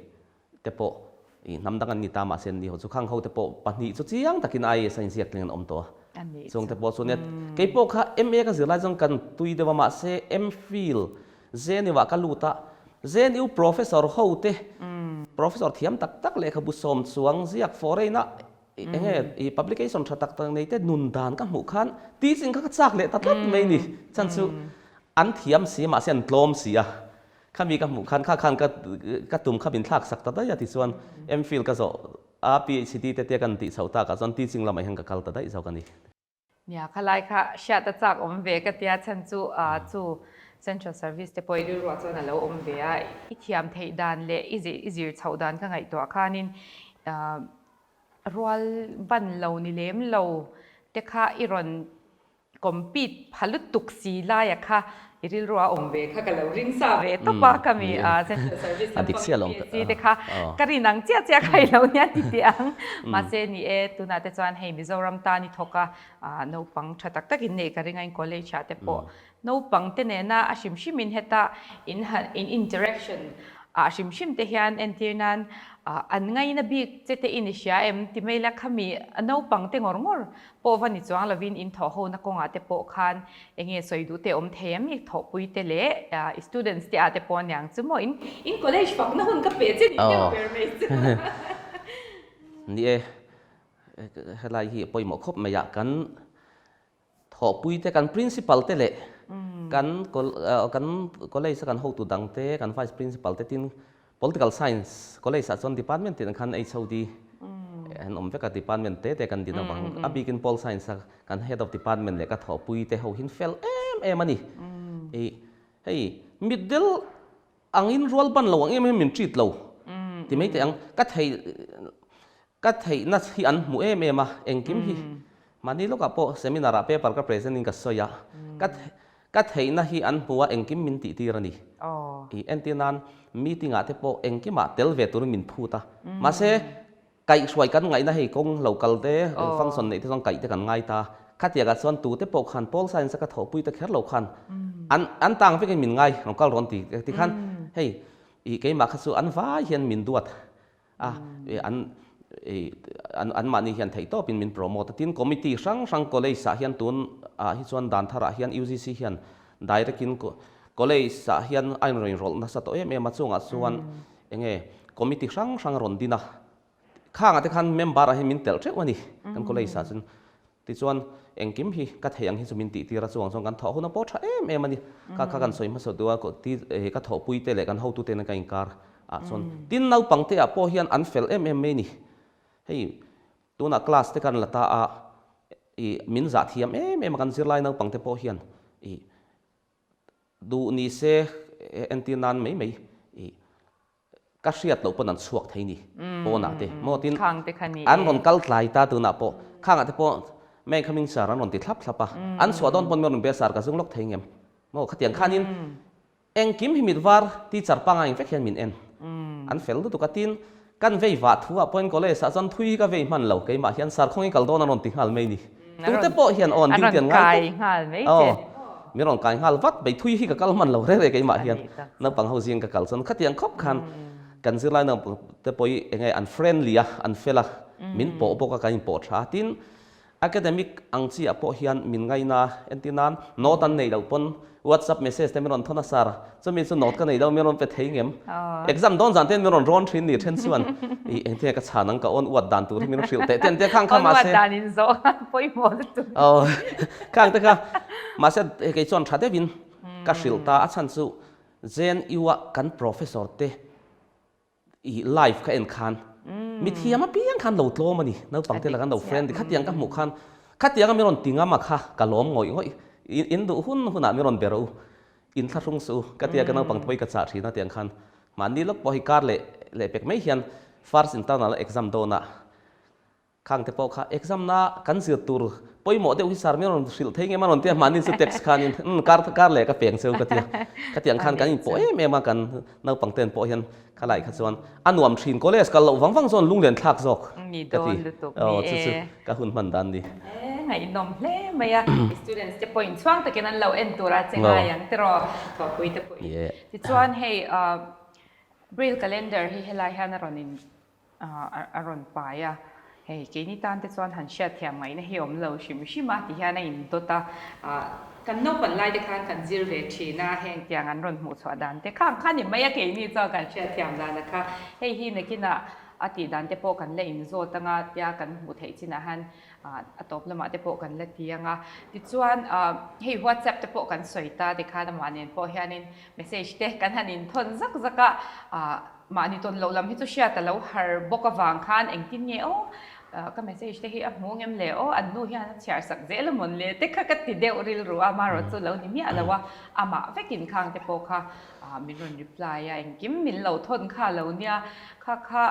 te pawh i hnam dang an ni ta mahse an ni ho chu khang ho te pawh pahnih chu chiang takin IAS a inziak tling an awm tawh a chung te pawh chu nia kei pawh kha MA ka zir lai chuan kan tui deuh a mahse MPhil JNU ah ka lut a JNU professor ho te professor thiam tak tak lehkhabu sawm chuang ziak foreign a enge i publication tha tak tak nei te nun dan ka hmuh khan teaching kha ka chak leh ta tlat mai ni chan chu an thiam si mahse an tlawm si a Khami ka hmuh khan kha khan ka ka tum kha min thlak sak ta daih a tichuan MPhil ka zawh a PhD te te kan tih chhoh takah chuan teaching lamah hian ka kal ta daih zawk a ni. Nia khalai kha hriat a chak awm ve ka tia chhan chu chu Central Service te pawh i rilruah chuan a lo awm ve a, i thiam theih dan leh i i zir chhoh dan ka ngaihtuah khanin rual ban lo ni lem lo te kha i rawn Compete pha lutuk si laia kha i rilru a awm ve kha ka lo ring sa ve tawp a ka mi Central Service lampang UPSC te kha ka rin ang chiah chiah kha i lo nia ti teh ang. Mahse ni e tunah te chuan hei Mizoram tan i thawk a naupang tha tak tak in neih ka ring a in college ah te pawh naupang te nena a hrim hrim in heta in han in interaction ah hrim hrim te hian entir nan an ngaina bik che te in i hria em ti mai la khami naupang te ngawr ngawr Pawh va ni chuang lovin in thawh hona kawngah te pawh khan enge sawi duh te awm thei em i thawhpui te leh i students te ah te pawh aniang chu maw in in college fakna hun ka pe che ni deuh ber mai chu. Ni e, helai hi a pawimawh khawp mai a, kan thawhpui te kan principal te leh kan kan college a kan hotu dang te kan vice principal te tin Political Science College ah chuan department tin khan HOD an awm vek a, department te te kan din avang a bikin Pol Science a kan Head of Department leh ka thawhpui te ho hin fel em em a ni. I hei mitdel angin rual ban lo ang em em min treat lo ti mai teh ang ka thei Ka theihna hi an hmu em em a, engkim hi mahni lawkah pawh seminar ah paper ka present in ka sawi a, ka ka theihna hi an hmu a engkim min tih tir a ni. I entir nan meeting ah te pawh engkimah tel ve turin min phut a, mahse kaihhruai kan ngaihna hei kawng lo kal te function neih te chuan kaih te kan ngai ta, khatiangah chuan tute pawh khan Paul Science a ka thawhpui te kher lo khan an an tang vekin min ngai lo kal rawn ti tikhan hei i keimah kha chu an vai hian min duat. a, an an anmahni hian theih tawpin min promote a, tin committee hrang hrang college ah hian tun ah hi chuan dan tharah hian UGC hian direct in college ah hian a inrawn rawlh nasa tawh em em a, chungah chuan enge committee hrang hrang a rawn din a, khangah te khan member ah hian min telh teuh a ni kan college ah chuan. Tichuan, engkim hi ka thei ang hi chu min tih tir a, chuang chuan kan thawh hun a pawh tha em em a ni. Kha kha kan sawi hmasa duh a, ka thawhpui te leh kan hotute nen ka inkar ah chuan tin naupang te ah pawh hian an fel em em mai a ni. Hei tunah class te kan la ta a, ih min zah thiam em em a kan zirlai naupang te pawh hian ih duh ni se entir nan mai mai ih. Ka hriat loh pawn an chhuak thei ni pawnah te maw tin an rawn kal tlai ta tunah pawh khangah te pawh May coming sir an rawn ti thlap thlap a, an chhuah dawn pawn min rawn be sir ka zung lawk thei ngem maw khatiang khanin engkim hi mit var teacher pangai vek hian min en an fel lutuk a tin kan vei vah thu ah pawhin college ah chuan thui ka vei hman lo keimah hian sir khawngi kal dawn an rawn ti nghal mai ni tute pawh hian aw an duty an ngai tawp aw min rawn kai nghal vat mai thui hi ka kal hman lo reng reng keimah hian naupang ho zing ka kal chuan khatiang khawp khan kan zirlai naupang te pawh hi enge an friendly a an fel a min pawh bawk a kan inpawh tha a tin Academic ang chi ah pawh hian min ngaina entir nan note an neih loh pawn WhatsApp message te min rawn thawn a sir chumi chu note ka neih loh min rawn pe thei ngem exam dawn zan ten min rawn rawn thin ni then chuan ih engtin nge ka chhan ang ka awn uat dan tur hi min hrilh teh ten te khang kha mahse awn uat dan in zawh khan pawimawh lutuk aw khang te kha mahse kei chuan tha deuhin ka hrilh ta a chhan chu JNU a kan professor te I live ka en khan mi thiam apiang khan lo tlawm a ni, naupang te laka an lo friendly khatiang ka hmuh khan khatianga min rawn ti ngam a kha ka lawm ngawih ngawih, in duh hun hunah min rawn ber u, in thlahrung suh u ka tia ka naupang te pawh hi ka chah thin a tiang khan mahni lawk pawh hi kar leh leh pek mai hian first internal exam dawnah Khang te pawh kha exam na kan zir tur pawimawh deuh hi sir min rawn hrilh thei ngem a rawn tia mahni chu text khanin umm kar kar leh ka peng cheu ka tia khatiang khan kan inpawh em em a kan naupang ten pawh hian khalai kha chuan a nuam thin college kal loh vang vang chuan lunglen thlak zawk ka ti aw chu chu ka hun hman dan ni. Ngaihnawm hle mai a students te pawhin chhuang takin an lo en tur a che ngai ang tiraw thawhpui te pawhin tichuan hei Braille calendar hi helai hian a rawn in a rawn pai a, hei keini tan te chuan han hriatthiam ngaihna hi awm lo hrim hrim a ti hian a indawt a, kan naupan lai te khan kan zir ve thin a, heng tiang an rawn hmuh chhuah dan te khang kha ni mai a keini chuan kan hriatthiam dan a kha, hei hi nakinah a tih dan te pawh kan la inzawt anga tia kan hmuh theih chinah hian a tawp lamah te pawh kan la ti anga, tichuan hei whatsapp te pawh kan sawi ta tikhan amah nen pawh hianin message te kan han inthawn zak zak a. Mahni tawn loh lam hi chu hriat a lo har bawk avang khan engtin nge aw ka message te hi a hmu ngem le aw an nu hian a chhiar sak zel a mawn le te kha ka ti deuh rilru a amaherawh chu lo ni miah lo a amah vekin khang te pawh kha min rawn reply a engkim min lo thawn kha lo nia kha kha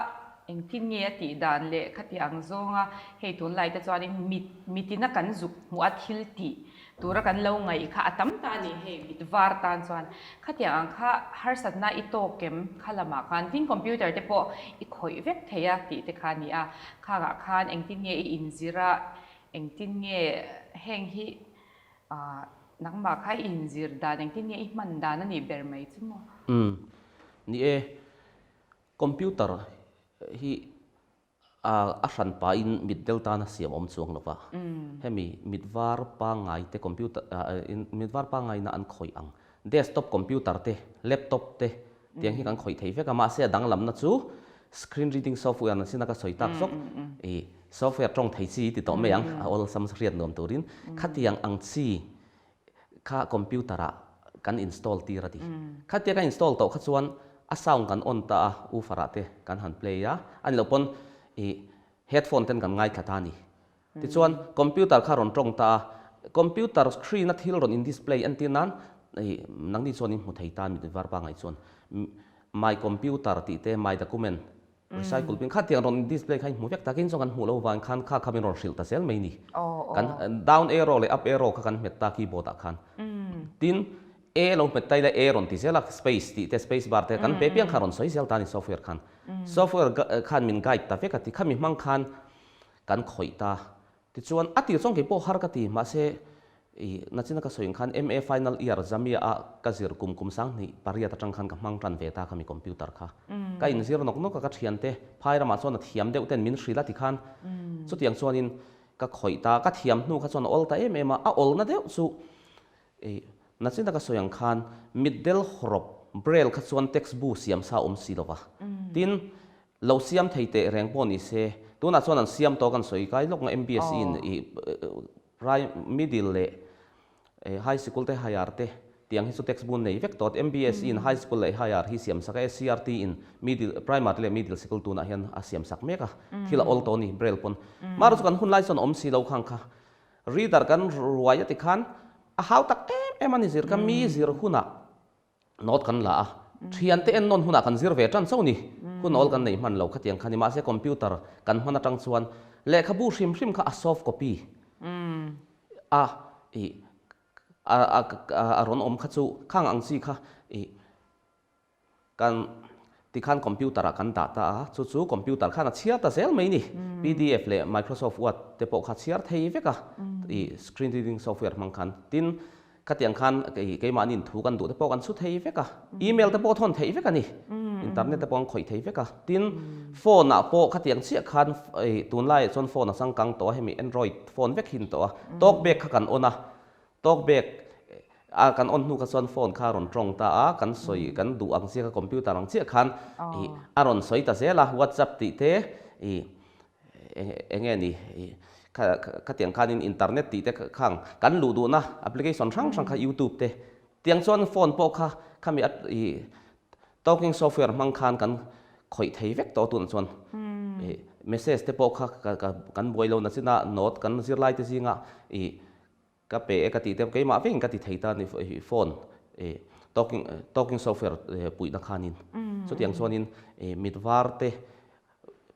engtin nge a tih dan leh khati ang zawnga hei tunlai te chuanin mit mitina kan zuk hmuh a thil tih Tura kan lo ngaih kha a tam ta a ni hei mit var tan chuan khatiang ang kha harsatna i tawk em kha lamah khan tin computer te pawh i khawih vek thei a tih te kha a ni a, khangah khan engtin nge i inzir a, engtin nge heng hi ah nangmah kha i inzir dan engtin nge i hman dan a nih ber mai chu maw? Umm ni e, computer hi A hran pahin mit del tana siam awm chuang lo va, hemi mit var pangngai te computer mit var pangngaina an khawih ang. Desktop computer te, laptop te tiang hi kan khawih thei vek a, mahse a danglamna chu screen reading software an sina ka sawi tak zawk i software tawng thei chi ti tawh mai ang, a awlsam hriat nuam turin khatiang ang chi kha computer ah kan install tir a ti. Khatia kan install tawh kha chuan a sound kan on ta a, woofer ah te kan han play a, a ni loh pawn ih headphone ten kan ngaithla ta a ni. Tichuan computer kha rawn tawng ta a, computer screen a thil rawn in display entir nan ih nangni chuan in hmu thei ta a mit var pangai chuan my computer tih te my document Recycle bin kha tiang rawn display kha i hmu vek takin chuan kan hmuh lo vang khan kha kha min rawn hrilh ta zel mai ni. Kan down arrow leh up arrow kha kan hmet ta keyboard ah khan. Tin, A lo hmet ta ila A rawn ti zel a, space tih te space bar te kan pe piang kha rawn sawi zel ta a ni software khan. Software khan min guide ta vek a ti khami hmang khan kan khawih ta. Tichuan, a tir chuan kei pawh har ka ti, mahse i nachina ka sawi ang khan MA final year Jamia ah ka zir kum kum 2008 atang khan ka hmang tan ve ta khami computer kha. Ka inzir nawk nawk a ka thiante phai ramah chuan a thiam deuh ten min hrilh a tikhan chutiang chuanin ka khawih ta, ka thiam hnu kha chuan a awl ta em em a, a awlna deuh chu i nachina ka sawi ang khan mitdel hawrawp braille kha chuan text bu siam sa awm si lova, tin Lo siam thei teh reng pawh ni se, tunah chuan an siam tawh kan sawi kai lawk nga MBSE in i prime middle leh high sikul te higher te tiang hi chu text bu nei vek tawh MBSE in high school leh higher hi siam sak a SCERT in middle primary leh middle sikul tunah hian a siam sak mek a thil a awl tawh a ni braille pawn marawh chu kan hun lai chuan awm si lo khang kha reader kan ruai a ti khan a hau tak em em a ni zir ka mi zir hunah Note kan la a, Thiante ennawn hunah kan zir ve tan chauh ni. Hun awl kan nei hman lo khatiang kha ni. Mahse computer kan hman atang chuan lehkhabu hrim hrim kha a soft copy a ih a a rawn awm kha chu khang ang chi kha ih Kan tikhan computer ah kan dah ta a, chu chu computer khan a chhiar ta zel mai ni. Pdf leh Microsoft Word te pawh kha chhiar thei vek a, ih screen reading software hmang khan. Tin, khatiang khan keimahni thu kan duh te pawh kan chhu thei vek a, email te pawh thawn theih vek a ni, internet te pawh an khawih thei vek a. Tin, phone ah pawh khatiang chiah khan ih tunlaiah chuan phone a changkang tawh a, hemi android phone vek hi a ni tawh a, talkback kha kan on a, Talkback a kan on hnu kha chuan phone kha a rawn tawng ta a, kan sawi kan duh ang chiah kha computer ang chiah khan ih a rawn sawi ta zel a, WhatsApp tih te ih eng nge ni ih kha khatiang khanin internet tih te khang kan luh duhna application hrang hrang kha youtube te tiang chuan phone pawh kha khami a ih talking software hmang khan kan khawih thei vek tawh tunah chuan ih message te pawh kha kan buai lo na chinah note kan zirlai te zingah ih Ka pe e ka tih te keimah vengin ka ti thei ta ni phone talking talking software puihna khanin chutiang chuanin mit var te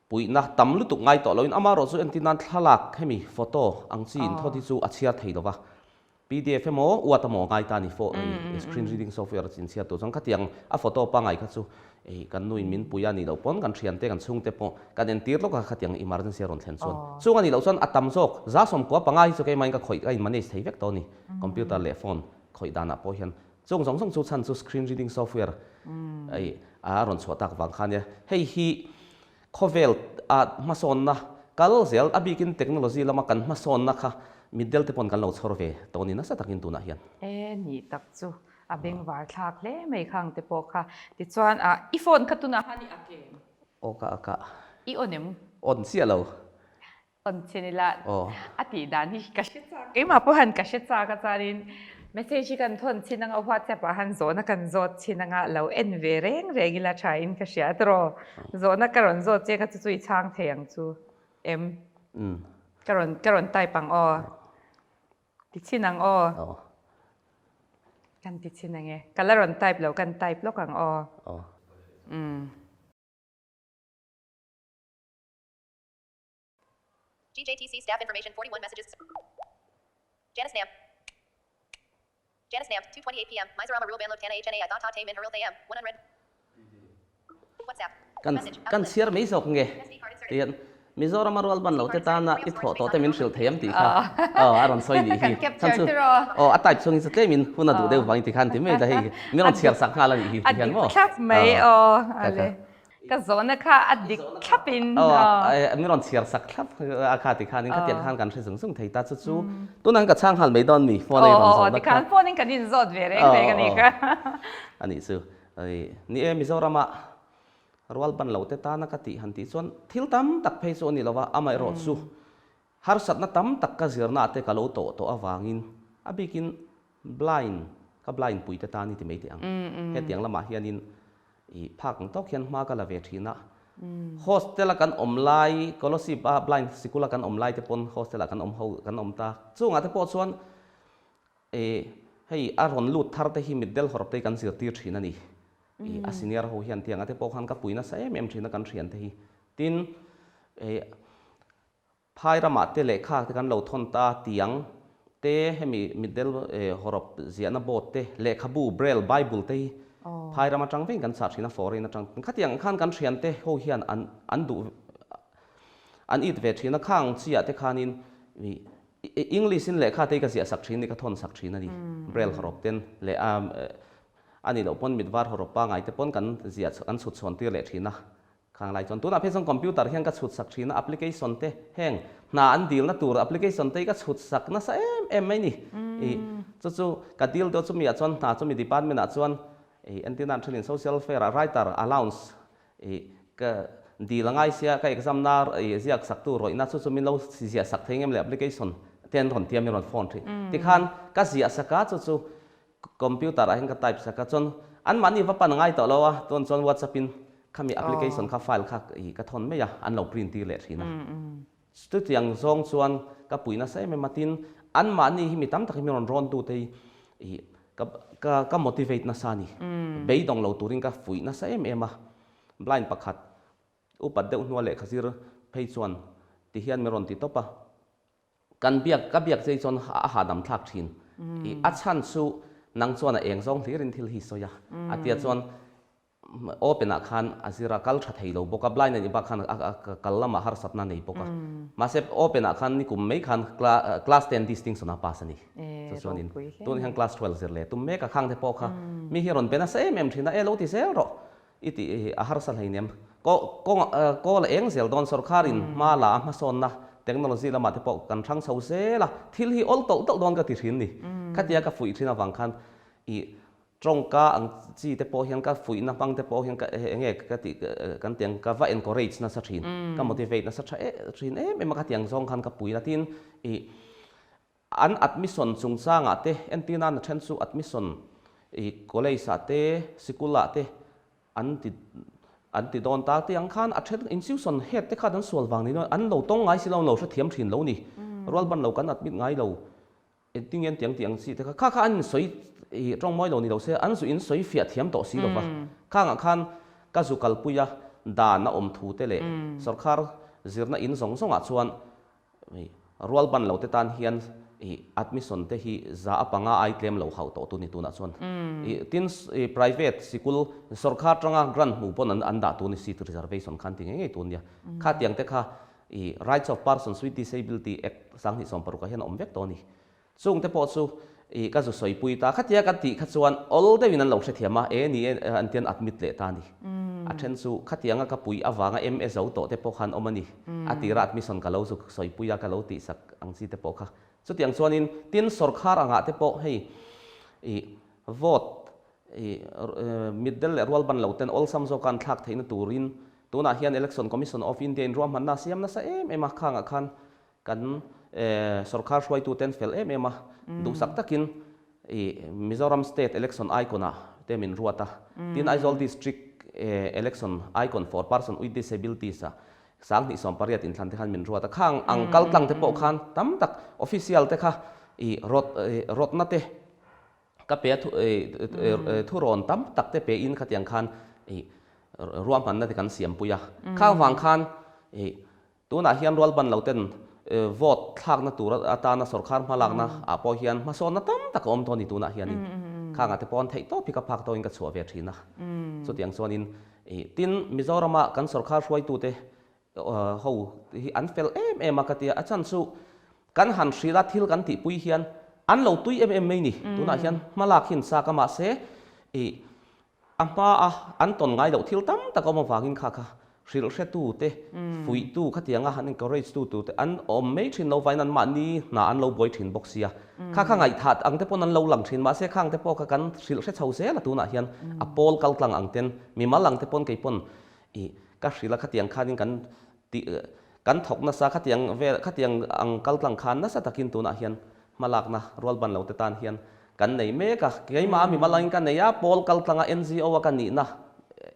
puihna tam lutuk ngai tawh loin amaherawh chu entir nan thlalak hemi photo ang chi inthawt hi chu a chhiar thei lova pdf emaw uat emaw ngai ta ni screen reading software inchhiar tur chuan khatiang a photo pangngai kha chu Ei, kan nuin min pui a nih loh pawn kan thiante, kan chhungte pawh kan entir lawk a khatiang emergency a rawn thlen chuan. Chung a nih loh chuan a tam zawk, 190 hi chu keimahin ka khawih, ka in manage thei vek tawh a ni, computer leh phone khawih danah pawh hian. Chung zawng zawng chu chhan chu screen reading software ei a rawn chhuah tak vang kha ania. Hei hi khawvel a hmasawnna kal zel, a bikin technology lama kan hmasawnna kha mitdel te pawn kan lo chhawr ve tawh a ni nasa takin tunah hian. E, nih tak chu. A bengvar thlak hle mai khang te pawh kha. Tichuan ah i phone kha tunah khan i ak em? Aw ka ak a. I on em? On chiah lo. On chin ila a tih dan hi ka hre chak. Keimah pawh han ka hre chak a chuanin message hi kan thawn chin anga WhatsApp ah han zawhna kan zawt chin anga lo en ve reng reng ila tha in ka hria tiraw. Zawhna ka rawn zawt che kha chu chu i chhang thei ang chu em? Ka rawn ka rawn type ang aw. Ti chhin ang aw. Aw. Kan ti chhin ang e. Ka la rawn type lo, kan type lawk ang aw. Aw. Umm. GJTC staff information 41 messages Janice Nam Janice Nam 2:28 pm Mizoram Rural Banlo Tana HNA I Tha Ta Te Min Haril Am 100 Kan kan chhiar mai zawk nge? Tihian Mizorama rual ban lo te tana i thawh tawh te min hrilh thei am tih kha aw a rawn sawi nih hi. Chhan chu aw a type chhungin chu tlemin hun a duh deuh vangin tikhan ti mai la hei min rawn chhiar sak nghal a nih hi tihian maw? A dik thlap mai aw ale. Ka zawhna kha a dik thlap in aw. Min rawn chhiar sak thlap a kha tikhanin khatiang khan kan hre zung zung thei ta chu chu tunah hian ka chhang nghal mai dawn mi phone a i rawn zawhna kha. Aw tikhan phone in kan inzawt ve reng reng a nih kha. A nih chu. Ni e, Mizorama rual ban lo te tana ka tih han tih chuan thil tam tak phei chu a ni lo va, amaherawhchu harsatna tam tak ka zirna te ka lo tawh tawh avangin a bikin blind, ka blind pui te tan i ti mai teh ang. Hetiang lamah hianin i phak ang tawk hian hma ka la ve thin a. Hostel a kan awm lai, Kolasib a blind sikul a kan awm lai te pawn hostel ah kan awm ho kan awm ta. Chungah te pawh chuan E, hei a rawn lut thar te hi mitdel hawrh te hi kan zirtir thin a ni. E, a senior ho hian tiang a te pawh khan ka pui nasa em em thin a kan thian te hi. Tin, e, phai ramah te lehkha te kan lo thawn ta tiang te hemi mitdel e hawrawp ziahna board te lehkhabu braille bible te hi phai ram atang veng kan chah thin a foreign atang. Khatiang khan kan thian te ho hian an an duh an it ve thin a khang chiah te khanin i English in lehkha te hi ka ziah sak thin ni, ka thawn sak thin a ni. Braille hawrawp ten leh a a nih loh pawn mit var hawrawp pangai te pawn kan ziah kan chhut chhawn tir leh thin a. Khang lai chuan tunah phei chuan computer hian ka chhut sak thin a, application te heng hna an dilna tur application te hi ka chhut sak nasa em em mai ni. Ih chu chu ka dil deuh chumi ah chuan hna chumi department ah chuan ih entirna an thenin social welfare ah writer allowance Ih, ka dil a ngai sia, ka exam na ih ziak sak tu rawihna chu chu min lo ziah sak thei ngem le application te an rawn tia min rawn phone thin. Tikhan ka ziah sak a chu chu computer ah hian ka type sak a chuan anmahni va pan a ngai tawh lo a, chuan chuan whatsapp in khami application kha file kha ih ka thawn mai a, an lo print tir leh thin a. Chutiang zawng chuan ka pui nasa em em a, tin anmahni hi mi tam tak hi min rawn rawn tu te hi ih. Ka ka ka motivate nasa a ni. Beidawng lo turin ka fuih nasa em em a. Blind pakhat upat deuh hnua lehkha zir phei chuan ti hian min rawn ti tawp a. Kan biak ka biak chei chuan a hahdam thlak thin. I a chhan chu nang chuan a eng zawng hlirin thil hi sawi a. A tia chuan Open ah khan a zir a, kal tha thei lo bawk a, blind a nih bak khan a kal lamah harsatna a nei bawk a. Mahse open ah khan nikum mai khan class ten distinction a pass a ni. Chu chuanin tunah hian class 12 zir leh tum mek a khang te pawh kha mi hi rawn be nasa em em thin a, e lo ti zel rawh i tih a harsa hleinem. Kawl a eng zel dawn sorkharin hma la a hmasawnna technology lamah te pawh kan hrang chho zel a, thil hi awl tawlh tawlh dawn ka ti thin ni. Khatia ka fuih thin avang khan i Tawngka ang chi te pawh hian ka fuihna hmang te pawh hian ka eng nge ka tih kan tih ang ka va encourage nasa thin, ka motivate nasa tha thin em em a ka tih ang zawng khan ka pui na tin ih an admission chungchangah te entir nan a then chu admission ih college ah te sikul ah te an ti an ti dawn ta tih ang khan a then institution head te khan an sual vang ni an lo tawng ngai si lo an lo hrethiam thin lo ni rualban lo kan admit ngai lo. Engtin nge tiang tih ang chi te kha kha kha an insawi ih tawng mawi lo ni lo se an zu insawi fiah thiam tawh si lo va. Khangah khan ka zu kalpui a dan a awm thu te leh sorkar zirna in zawng zawngah chuan ih rual ban lo te tan hian ih admission te hi za a panga ai tlem lo hauh tawh tu ni tunah chuan ih tin ih private sikul sorkar tanga grant hmuh pawn an an dah tu ni seat reservation khan ti ngei ngei tu nia. Khatiang te kha I Rights of Persons with Disability Act 2016 ah hian a awm vek tawh a ni. Chung te pawh chu i ka zu sawipui ta khatia kan tih kha chuan awl deuhin an lo hrethiam a, e ni e an tian admit leh ta a ni. A then chu khatianga ka pui avanga MA zo tawh te pawh khan awm a ni. A tira admission ka lo zu sawipui a, ka lo tihsak ang chi te pawh kha. Chutiang chuanin tin sawrkhar angah te pawh hei i vote I mitdel leh rualban lo ten awlsam zawka an thlak theihna turin tunah hian Election Commission of India in ruahmanna a siam nasa em em a, khangah khan kan sorkar hruaitu ten fel em em a, duhsak takin i Mizoram State Election Icon ah te min ruat a, tin Aizawl District Election Icon for Person with Disabilities ah 2018 inthlan te khan min ruat a, khang ang kaltlang te pawh khan tam tak official te kha i rawt rawtna te Ka pe a thurawn tam tak te pe in khatiang khan ruahmanna te kan siampui a. Khang vang khan tunah hian rualban lo ten vote thlakna tur atana sorkar hmalakna ah pawh hian hmasawnna tam tak a awm tawh a ni tunah hianin. Khangah te pawh an theih tawp hi ka phak tawhin ka chhuah ve thin a. Chutiang chuanin tin Mizorama kan sorkar hruaitute Ho hi an fel em em a ka tia, a chhan chu kan han hrilh a thil kan tihpui hian an lo tui em em mai ni, tunah hian hmalak hi an chak a mahse ih a hma a an tawn ngai loh thil tam tak a awm avangin kha kha hrilh hretu te fuihtu khatianga han encourage tu tur te an awm mai thin lo vain an mahni hna an lo buai thin bawk sia, kha kha ngaihthah ang te pawn an lo lang thin mahse khang te pawh kha kan hrilh hre chho zel a tunah hian a pawl kal tlang ang ten mimal ang te pawn kei pawn Ih, ka hrilh a khatiang khanin kan tih, kan thawk nasa khatiang vel, khatiang ang kaltlang khan nasa takin tunah hian hmalakna rualban lo te tan hian kan nei mek a. Keimah a mimal angin ka nei a, pawl kaltlanga NGO a ka nihna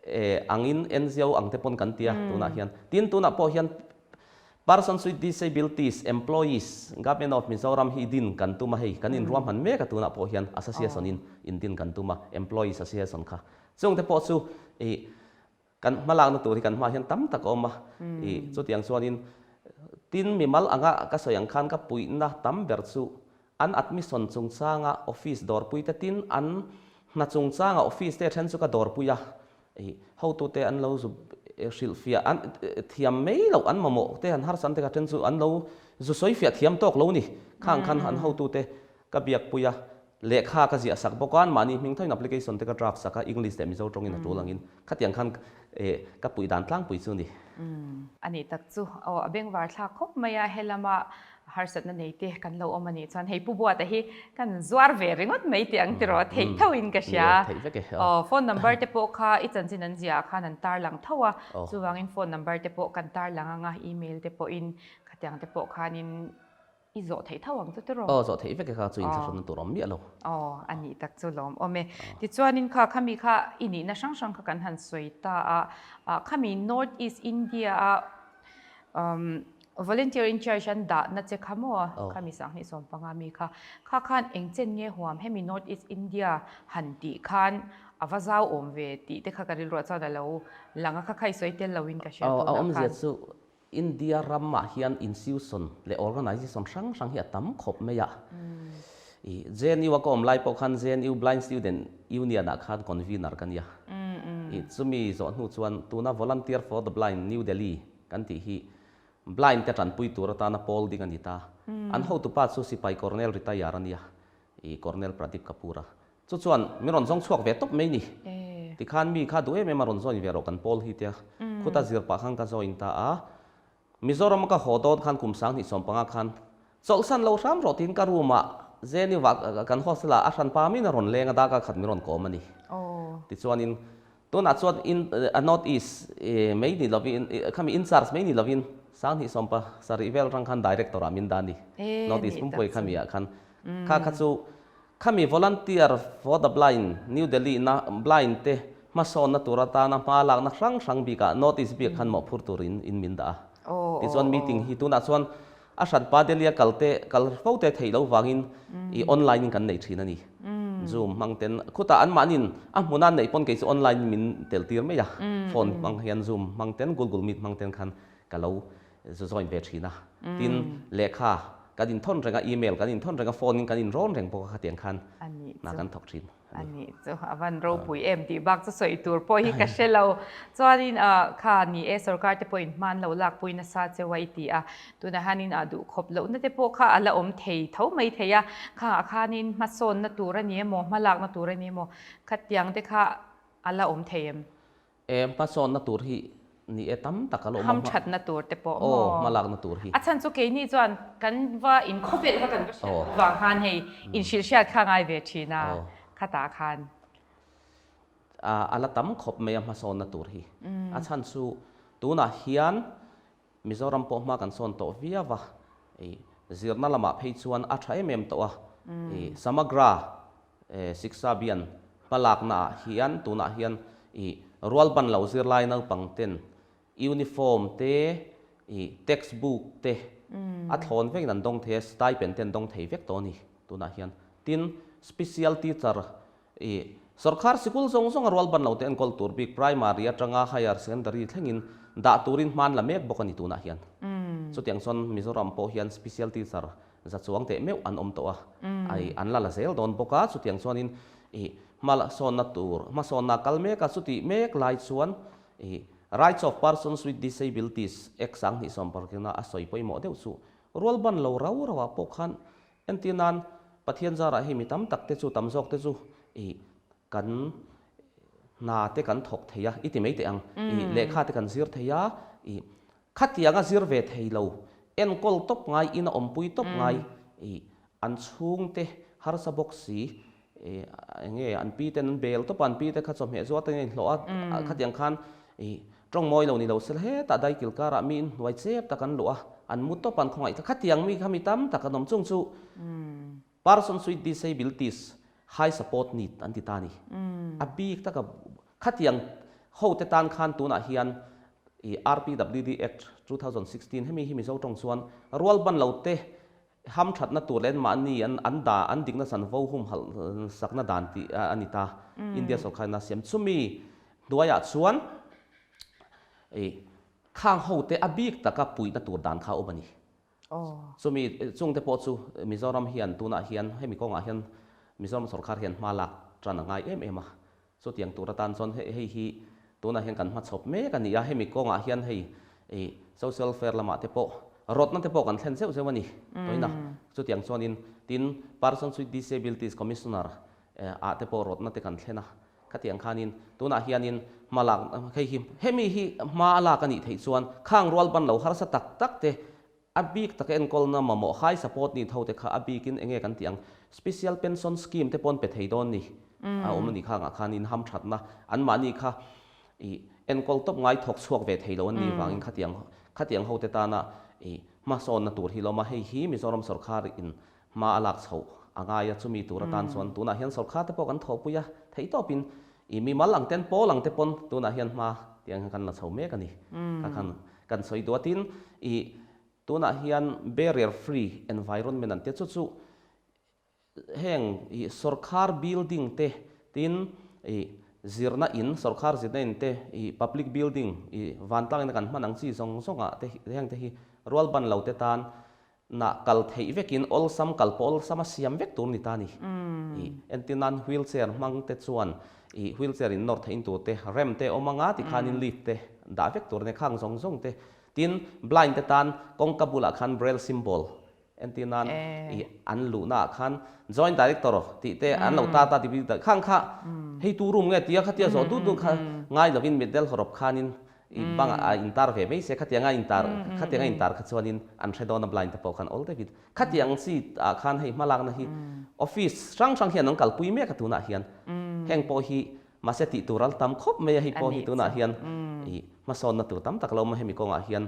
eh angin NGO ang te pawn kan ti a tunah hian. Tin, tunah pawh hian Persons with Disabilities Employees Government of Mizoram hi din kan tum a hei, kan inruahman mek a tunah pawh hian Association in indin kan tum a, Employees Association kha. Chung te pawh chu ih Kan hmalakna tur hi kan hmaah hian tam tak a awm a, ih chutiang chuanin tin mimal anga ka sawi ang khan ka puihna tam ber chu an admission chungchanga office dawrpui te tin an hna chungchanga office te then chu ka dawrpui a, ih hotute an lo zu hrilhfiah an thiam mai loh an mamawh te an harsa an te kha then chu an lo zu sawifiah thiam tawk lo ni, khang khan an hotute ka biakpui a. Lehkha ka ziah sak bawk a, mahni hming thoin application te ka draft sak a, English leh Mizo tawngin a tul angin khatiang khan ka puih dan tlangpui chu a ni. A nih tak chu aw, a bengvar thlak khawp mai a, helama harsatna nei te kan lo awm a nih chuan hei Pu Buata hi kan zuar ve ringawt mai tih ang tiraw, theih tho in ka hria. Theih vek e. Aw, phone number te pawh kha i chanchin an ziah ah khan an tarlang tho a, chuvangin phone number te pawh kan tarlang ang a, email te pawhin khatiang te pawh khanin I zawh theih tho ang chu tiraw? Aw, zawh theih vek e kha chu inthlahrunna tur awm miah lo. Aw, a nih tak chu lawm awm e. Tichuanin kha khami kha i nihna hrang hrang kha kan han sawi ta a, khami North East India a um. Volunteer in charge an dahna che kha maw? Khami 2015 mi kha. Kha khan eng chen nge huam hemi North East India han tih khan a va zau awm ve tih te kha ka rilruah chuan a lo lang a, kha kha i sawi tel loin ka hria tunah khan. A awmzia chu India ramah hian institution leh organization hrang hrang hi a tam khawp mai a. I JNU a ka awm lai pawh khan JNU Blind Student Union ah khan convener ka nia. I chumi zawh hnu chuan tuna Volunteer for the Blind New Delhi kan tih hi blind te tanpui tur atana pawl ding a ni ta. An hotupa chu sipai Colonel retire a nia, i Colonel Pradeep Kapoor a. Chu chuan min rawn zawng chhuak ve tawp mai ni. Tikhan mi kha duh em em a rawn join ve rawh kan pawl hi tia. Khuta zir pah khan ka join ta a. Mizoram a ka haw dawn khan kum 2015 khan chawlhsan lo hram rawh tiin ka room ah Geneva kan hostel ah a hran pa min a rawn leng a darkar khat min rawn kawm a ni. Tichuanin tunah chuan in a North East mai ni lovin khami in charge mai ni lovin 2017 vel rang khan director ah min dah a ni. North East pumpui khami ah khan kha kha chu Khami Volunteer for the Blind, New Delhi na blind te hmasawnna tur atana hma lakna hrang hrang bikah North East biak khan mawhphur turin in min dah a. Tichuan meeting hi tunah chuan a hranpa Delhi a kal te kal fo te theih loh vangin i online in kan nei thin a ni. Zoom hmang ten khutah anmahnin a hmuna an neih pawn kei chu online in min tel tir mai a. Phone hmang hian Zoom hmang ten Google Meet hmang ten khan ka lo zu join ve thin a. Tin, lehkha kan inthawn reng a, email kan inthawn reng a, phone in kan inrawn reng bawk a khatiang khan hna kan thawk thin a ni. A nih chu, a van ropui em tih bak chu sawi tur pawh hi ka hre lo. Chuanin kha ni e, sorkar te pawhin hman lo lakpui nasa cheu a i ti a, tunah hianin a duh khawp lohna te pawh kha a la awm thei tho mai thei a, khangah khanin hmasawnna tur a ni emaw, hmalakna tur a ni emaw, khatiang te kha a la awm thei em? E, hmasawnna tur hi ni e tam tak a lo awm a. Hamthatna tur te pawh maw? Aw, hmalakna tur hi. A chhan chu keini chuan kan va inkhawpelh kha kan va hriat vang khan hei inhrilhhriat kha ngai ve thin a, khatah khan. A la tam khawp mai a hmasawnna tur hi. A chhan chu tunah hian Mizoram pawh hma kan sawn tawh viau a, i zirna lamah phei chuan a tha em em tawh a, i Samagra Shiksha Abhiyan hmalakna ah hian tunah hian i rualban lo zirlai naupang ten uniform te, i text book te a thlawn vekin an dawng thei a, stipend te an dawng thei vek tawh a ni tunah hian. Tin, special teacher I Sorkar sikul zawng zawng a rual ban lo te enkawl tur bik primary atanga higher secondary thlengin dah turin hman la mek bawk a ni tunah hian. Chutiang chuan Mizoram pawh hian special teacher za chuang teh meuh an awm tawh a, ai an la la zel dawn bawk a, chutiang chuanin i hmasawnna tur hmasawnna kal mek a, chutih mek lai chuan i Rights of Persons with Disabilities Act 2020 a sawi pawimawh deuh chu rual ban lo rau rauah pawh khan Entir nan, Pathian zarah hei mi tam tak te chu, tam zawk te chu i kan hna te kan thawk thei a, i ti mai teh ang, i lehkha te kan zir thei a, i khatianga zir ve thei lo, enkawl tawp ngai, ina awmpui tawp ngai, i an chhungte harsa bawk si, i eng nge an pi ten an bel tawp a, an pi te kha chawhmeh zuat a inhlawh a, khatiang khan i Tawng mawi lo ni lo sel hetah daikil karah mi inhnuai chep tak an luh a, an mu tawp an khawngaih ta. Khatiang mi kha mi tam tak an awm chung chu Persons with Disabilities High Support Need an ti ta a ni. A bik taka khatiang hote tan khan tunah hian i RPWD Act 2016 hemi hi Mizo tawng chuan rualban lo te Hamthatna tur leh mahni an an da an dikna chanvo humhalh sakna dan tih a ni ta. India sorkharin a siam. Chumi hnuaiah chuan i khang hote a bik taka puihna tur dan kha a awm a ni. Chumi chungte pawh chu Mizoram hian tunah hian hemi kawngah hian Mizoram sorkar hian hma lak tan a ngai em em a. Chutiang tur atan chuan hei hi tunah hian kan hmachhawp mek a ni a, hemi kawngah hian hei ih social welfare lamah te pawh rawtna te pawh kan thlen zeuh zeuh a ni tawina. Chutiang chuanin tin Persons with Disabilities Commissioner ah te pawh rawtna te kan thlen a, khatiang khanin tunah hianin hma lak hei hi hemi hi hma a lak a nih theih chuan khang rual ban lo harsa tak tak te A bik taka enkawlna mamawh high support need ho te kha a bikin enge kan tih ang, special pension scheme te pawh an pe thei dawn ni. A awm a nih kha angah khan in hamthatna anmahni kha ih enkawl tawp ngai thawk chhuak ve thei lo an nih vangin khatiang khatiang ho te tana ih hmasawnna tur hi lawm a, hei hi Mizoram sorkar in hma a lak chhoh a ngai a, chumi tur atan chuan tunah hian sorkar te pawh kan thawhpui a, theihtawpin ih mimal ang ten pawl ang te pawn tunah hian hma tiang hian kan la chho mek a ni. Kha khan kan sawi duatin ih. Tunah hian barrier free environment an tia chu chu heng ih sorkar building te tin ih zirna in sorkar zirna in te ih public building ih vantlang ina kan hman ang chi zawng zawng ah te heng te hi rual ban lo te tan nah kal theih vekin awlsam kal pawh awlsam a siam vek tur ni ta ni. Ih entir nan wheelchair hmang te chuan ih wheelchair in nawr theih in tur te rem te awm anga tikhanin lift te dah vek tur a ni khang zawng zawng te Tin, blind te tan kawngka bulah khan braille symbol entir nan ih an luhna ah khan joint director tih te an lo tar ta ti bik khang kha hei tu room nge tia khatia zawh dut dut kha ngai lovin mitdel hawrawp khanin ih bangah a intar ve mai se khatianga intar khatianga intar kha chuanin an hre dawn a blind te pawh khan awl deuhin khatiang chi ah khan hei hmalakna hi office hrang hrang hian an kalpui mek a tunah hian heng pawh hi Mahse tih tur al tam khawp mai a, hei pawh hi tunah hian ih hmasawnna tur tam tak lo awm a, hemi kawngah hian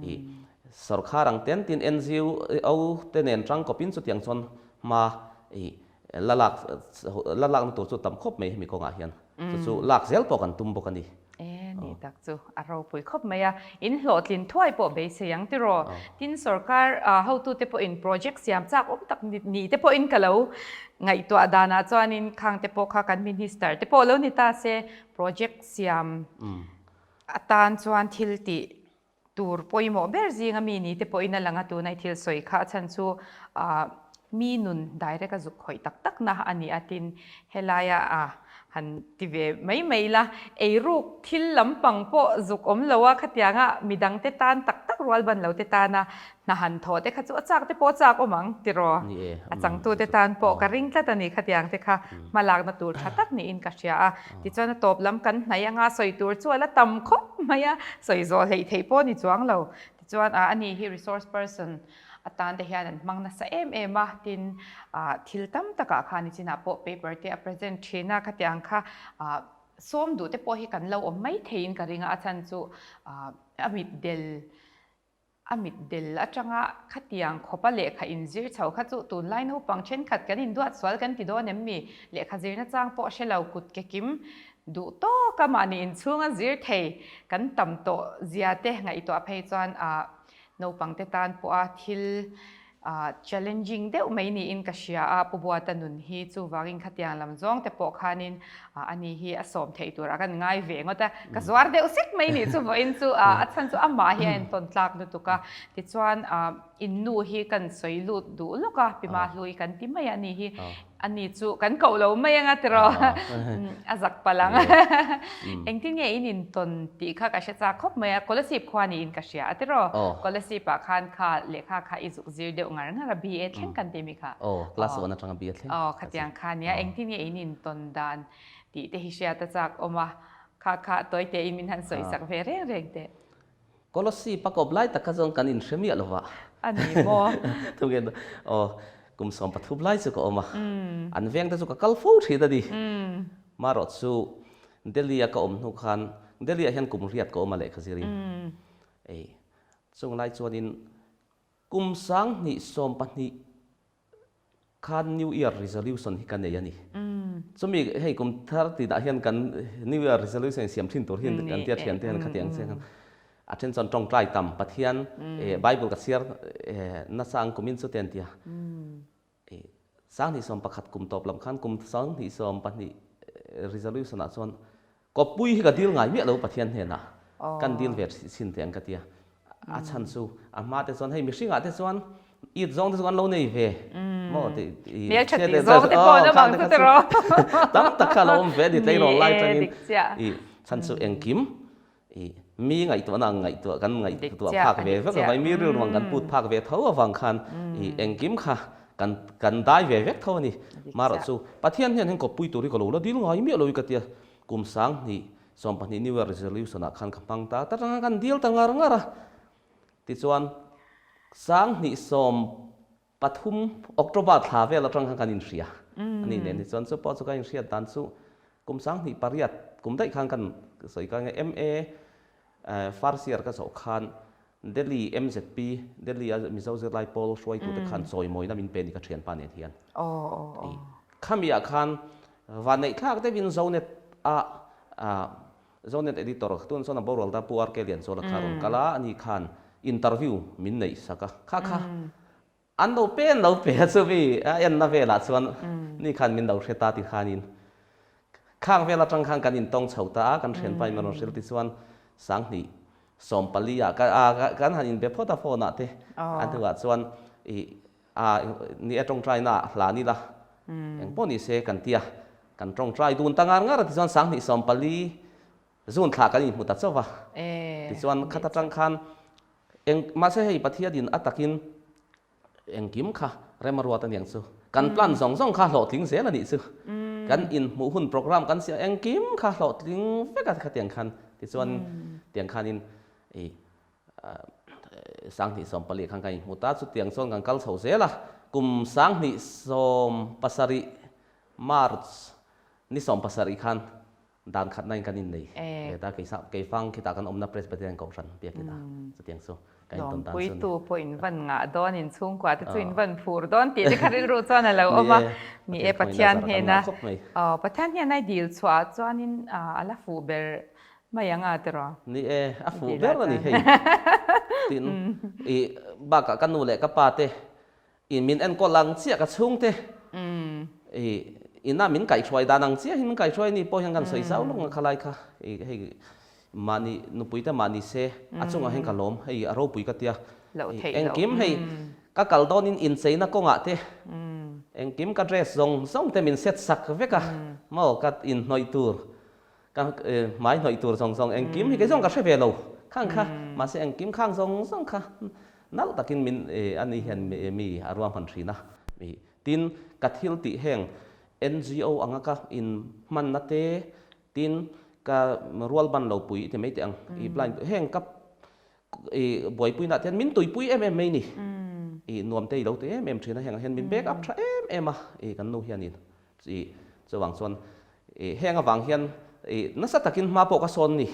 ih sorkar ang ten tin NGO te nen tangkawpin chutiang chuan hma ih la lak la lakna tur chu tam khawp mai hemi kawngah hian chu chu lak zel pawh kan tum bawk a ni. E ni tak chu a ropui khawp mai a, in hlawhtlin thuai pawh beisei ang tiraw? Tin sorkar hotute pawhin project siam chak awm tak ni te pawhin ka lo ngaihtuah danah chuanin khang te pawh kha kan minister te pawh lo ni ta se project siam atan chuan thil tih tur pawimawh ber zinga mi ni te pawhin a lang a, tuna i thil sawi kha a chhan chu mi nun direct a zuk khawih tak tak na a ni a, tin helaia han ti ve mai mai la, eiruk thil lampang pawh zuk awm lo a, khatianga midangte tan tak tak rual ban lo te tana hna han thawh te kha chu a chak te pawh a chak awm ang tiraw? A changtute tan pawh ka ring tlat a ni khatiang te kha hmalakna tur tha tak niin ka hria a. Tichuan a tawp lam kan hnaih anga sawi tur chu a la tam khawp mai a, sawi zawh hleih theih pawh a ni chuang lo. Tichuan a ani hi resource person atan te hian an hmang nasa em em a, tin thil tam takah khan nichinah pawh paper te a present thin a, khatiang kha sawm duh te pawh hi kan lo awm mai theiin ka ring a, a chhan chu a mitdel A mitdel atanga khatiang khawpa lehkha inzir chho kha chu tunlai naupang thenkhat kan induat sual kan ti dawn em mi? Lehkha zirna chang pawh hre lo kut ke kim duh tawka mahni inchhunga zir thei kan tam tawh zia te ngaihtuah phei chuan naupangte tan pawha thil Challenging deuh mai niin ka hria a, Pu Buata nun hi chuvangin khatiang lam zawng te pawh khanin ani hi a sawm theih turah kan ngai ve ngawt a, ka zuar deuh sek mai nih chu vawiin chu a chhan chu amah hi a entawn tlak lutuk a, tichuan in nu hi kan sawi lut duh lawk a, Pi Mahlui kan ti mai a ni hi Ani chu kan koh lo mai anga tiraw a zak palh ang. Engtin nge in intawn tih kha ka hre chak khawp mai a, Kolasib khua niin ka hria a tiraw? Kolasib ah khan kha lehkha kha i zuk zir deuh ngar ngar a, BA thleng kan ti mi kha. Aw, class one atanga BA thleng. Aw, khatiang kha nia, engtin nge in intawn dan tih te hi hriat a chak awm a, kha kha tawi tein min han sawi sak ve reng reng teh. Kolosip a kawp lai tak kha chuan kan inhre miah lo va. A ni maw? Thungin aw, kum 13 lai chu ka awm a. An veng te chu ka kal fo thin a ni. Marawh chu Delhi a ka awm hnu khan, Delhi ah hian kum riat ka awm a lehkha zirin. Ei, chung lai chuanin kum 2012 Khan New Year Resolution hi ka nei a ni. Chumi hei kum thar tih dah hian kan New Year Resolution siam thin tur hian kan tia thian te hian khatiang chiang khan a then chuan tawngtai tam Pathian Bible ka chhiar nasa ang kumin chu te an tia. 2011 kum tawp lam khan kum 2012 resolution ah chuan Kawppui hi ka dil ngai miah lo Pathian hnenah kan dil ve chhin teh ang ka tia. A chhan chu a hma te chuan hei mihringah te chuan it zawng te chu kan lo nei ve maw tih Hmel tha tih zawng te pawh an awm ang chu tiraw. Tam tak kha a lo awm ve a ni tleirawl lai tangin i chhan chu engkim i mi ngaihtuahna ang ngaihtuah kan ngaihtuah phak ve vek lo mi rilru ang kan put phak ve tho avang khan i engkim kha kan kan dai ve vek tho a ni. Marawh chu Pathian hian heng kawppui tur hi ka lo la dil ngai miah lo i ka tia kum 2012 New Year Resolution ah khan ka hmang ta ta tanga kan dil ta ngar ngar a. Tichuan 2013 October thla vel atang khan kan inhria a ni nen tichuan chu pawh chu ka inhriat dan chu kum 2008 kum daih khan kan sawi ka nge MA first year ka zawh khan Delhi MZP, Delhi a Mizo zirlai pawl hruaitute khan chawimawina min pe ni ka thianpa nen hian. Khami ah khan vanneih thlak deuhin Zonet a Zonet editor tun sawn a borual ta Pu RK Lianzuala kha a rawn kal a, ani khan. interview min neih sak a, kha kha an lo pen lo pe a chumi a enna velah chuan ni khan min lo hre ta ti khanin khang vel atang khan kan intawng chho ta a, kan thianpa in min rawn hrilh ti chuan Sanghnih 14 ah kan han inbe phawt a phone ah te a hnuah chuan ih a ni e tawngtaina ah hlan ila eng pawh ni se kan ti a, kan tawngtai dun ta ngar ngar a tichuan Sanghnih 14 Zun thlah kan inhmu ta chauh va, tichuan khat atang khan eng mahse hei Pathianin a takin engkim kha rem a ruat aniang chu. Kan plan zawng zawng kha hlawhtling zel a nih chu. Kan inhmuh hun program kan siam engkim kha hlawhtling vek a khatiang khan tichuan tiang khanin ih 2014 khan kan inhmu ta chutiang chuan kan kal chho zel a, kum 2017 March ni 17 khan Dan khatna in kan innei ve ta, keifang khitah kan awmna Presbyterian Kohhran biakin a chutiang chu kan intawn dan chu a ni. Lawmpuitu pawh in van ngah dawn, in chhungkua te chu in van phur dawn tih te kha rilru chuan a lo awm a. Ni e, Pathian hnena aw Pathian hian ai dil chhuah ah chuanin a la fuh ber mai ang a tiraw? Ni e, a fuh ber a ni hei. Tin, i bakah ka nu leh ka pa te I min enkawl ang chiah ka chhungte i ina min kaihhruai dan ang chiah hi min kaihhruai ni pawh hian kan sawi zau lawk ang khalai kha i hei mahni nupui te mahni se a chungah hian ka lawm hei a ropui ka tia engkim hei ka kal dawnin incheina kawngah te engkim ka dress zawng zawng te min set sak vek a maw ka inhnawih tur Ka hmai hnawih tur zawng zawng engkim hi kei zawng ka hre ve lo khang kha mahse engkim khang zawng zawng kha nalh takin min ani hian mi a ruahman thin a tin ka thil tih heng NGO anga ka in hmanna te tin ka rual ban lo pui i ti mai teh ang i blind heng ka i buaipuina te hian min tuipui em em mai ni i nuam te i lo ti em em thin a hengah hian min back up tha em em a i kan nu hianin I chuvang chuan i heng avang hian i nasa takin hma pawh ka sawn ni.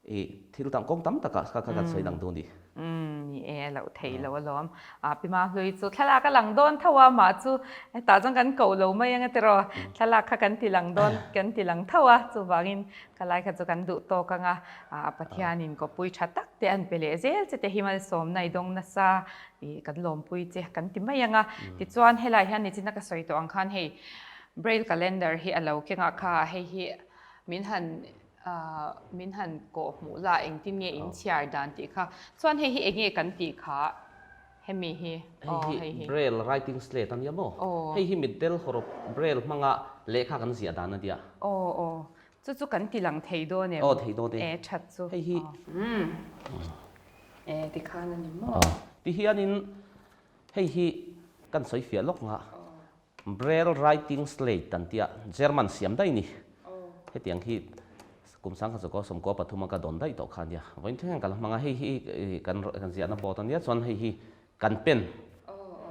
I thil tam kawng tam takah kha kha kan sawi dang duh ni. Umm ni e, a loh theih loh alawm. A pi Mahlui chu thlalak a lang dawn tho a, mah chu hetah chuan kan koh lo mai ang a tiraw. Thlalak kha kan ti lang dawn, kan ti lang tho a, chuvangin ka lai kha chu kan duh tawk ang a. A Pathianin kawpui tha tak te an pe leh zel che te hi malsawmna i dawng nasa. I kan lawmpui che kan ti mai ang a. Tichuan helai hian nichina ka sawi tawh ang khan hei Braille calendar hi a lo keng a kha hei hi min han min han kawh hmuh la engtin nge in chhiar dan tih kha. Chuan hei hi eng nge kan tih kha hemi hi aw hei hi. Braille writing slate a nia maw? Hei hi mitdel hawrawp Braille hmanga lehkha kan ziah dan a nia. Aw aw Chu chu kan ti lang thei dawn em? Aw thei dawn e. E that chu. Hei hi. Umm. E tikhan a ni maw? Aw. Tihianin hei hi kan sawi fiah lawk nga. Braille writing slate an tia German siam daih ni. Hetiang hi kum sangkhat zakua sawmkua pathuma ka dawn daih tawh kha a nia. Vawiin thleng hian ka la hmang a, hei hi kan ziahna board a nia chuan hei hi Kan pen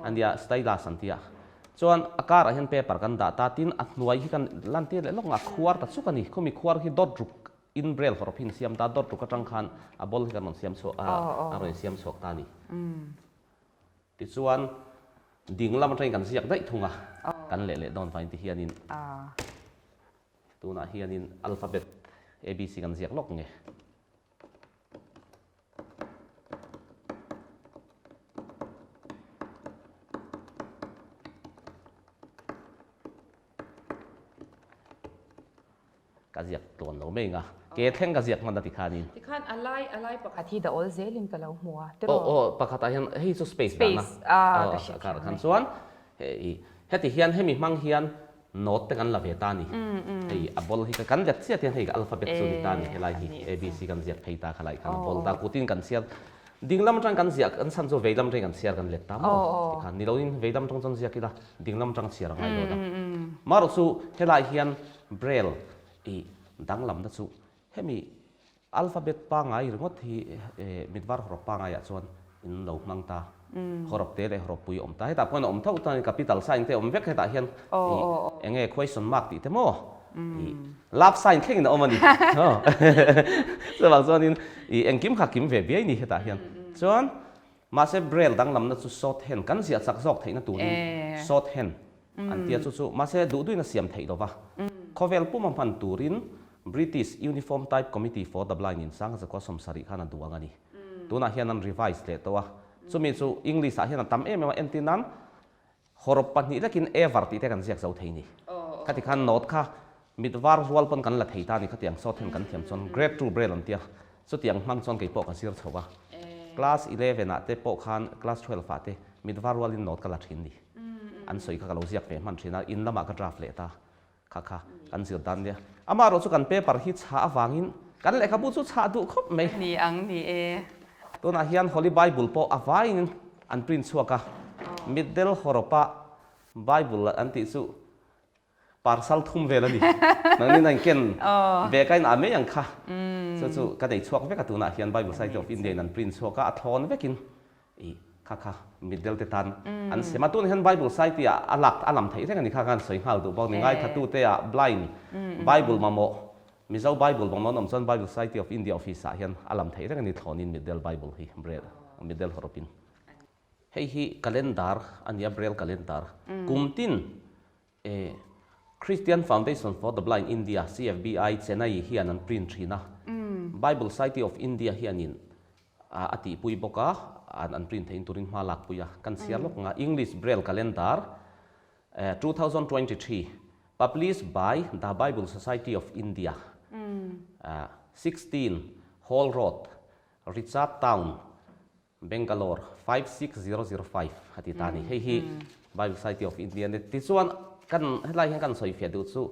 a nia, stylus an ti a. Chuan a karah hian paper kan dah ta, tin a hnuai hi kan lantir leh lawk ang, a khuar ta chuk a ni. Khumi khuar hi dawt ruk in braille hawrawp hi an siam ta, dawt ruk atang khan a ball hi kan rawn siam chhuak a, a rawn insiam chhuak ta a ni. Tichuan ding lam atangin kan ziak daih thung a, kan leh leh dawn vangin tihianin tunah hianin alphabet ABC kan ziak lawk nge. Ka ziak tluan lo mai nga. Ke thleng ka ziak hman a ti khanin. Tikhan a lai a lai pakhat hi da awl zelin ka lo hmu a tiraw? Aw aw pakhatah hian hei chu space dahna. Space a ka hriat thiam mai. Chuan hei heti hian hemi hmang hian Note te kan la ve ta a ni. Hei a ball hi kan let chiat hian hei alphabet chu ni ta a ni. Helai hi ABC kan ziak phei ta khalai khan a ball ta kutin kan chhiar ding lam atang kan ziah kan chhan chu vei lam atangin kan chhiar kan let ta maw tikhan ni loin vei lam atang chuan ziak ila ding lam atang chhiar a ngai dawn a. Marawh chu helai hian braille i danglamna chu hemi Alphabet pangai ringawt hi mitvar hawrawp pangaiah chuan in lo hmang ta. Hawrawp te leh hawrawp pui awm ta. Hetah pawhin a awm tho chuan capital sign te a awm vek hetah hian i eng nge question mark tih te maw i love sign thlengin a awm a ni. Chuvang chuanin i engkim kha kim ve biai ni hetah hian. Chuan mahse braille danglamna chu shorthand kan ziah chak zawk theihna turin shorthand An tia chu chu mahse duh duhin a siam theih lo va. Khawvel puma hman turin British Uniform Type Committee for the Blind in Sangha Zakua 70 khan a duh ang a ni. Tunah hian an revise leh tawh a. Chumi chu English ah hian a tam em em a, entir nan hawrawp pahnih lekin ever tih te kan ziak zo thei ni. Khati khan note kha mit var rual pawn kan la thei ta ni khatiang shorthand kan thiam chuan grade two braille an tia. Chutiang hmang chuan kei pawh ka zir chho a. Class 11 ah te pawh khan class 12 ah te mit var rualin note ka la thin ni. An sawi kha ka lo ziak ve hman thin a, in lamah ka draft leh ta. Kha kha kan zir dan nia. Amaherawh chu kan paper hi chhah avangin kan lehkhabu chu chhah duh khawp mai. Ni ang ni e. Tunah hian Holy Bible pawh a vaiin an print chhuak a. Mitdel hawrawpa Bible an tih chu parcel thum vel a ni. Nangnin a inken ve ka inah mai ang kha. Chu chu ka nei chhuak vek a tunah hian Bible Society of India in an print chhuak a, a thlawn vekin I kha kha mitdel te tan an sem a, tunah hian Bible Society ah a lak a lam theih reng a ni kha khan sawi nghal duh bawk a ni. Ngaithla te ah blind Bible mamawh Mizo Bible mamawh an awm chuan Bible Society of India office ah hian a lam theih reng a ni thlawnin mitdel Bible hi Braille mitdel hawrawpin. Hei hi calendar a ni a Braille calendar kum tin E Christian Foundation for the Blind India, CFBI, Chennai hian an print thin a. Bible Society of India hianin a tihpui bawk a, an print theihin turin hma lakpui a. Kan chhiar lawk ang a, English Braille Calendar, 2023, published by the Bible Society of India, 16, Hall Road, Richard Town, Bangalore, 56005 a ti ta a ni. Hei hi Bible Society of India ni. Tichuan kan helai hian kan sawi fiah duh chu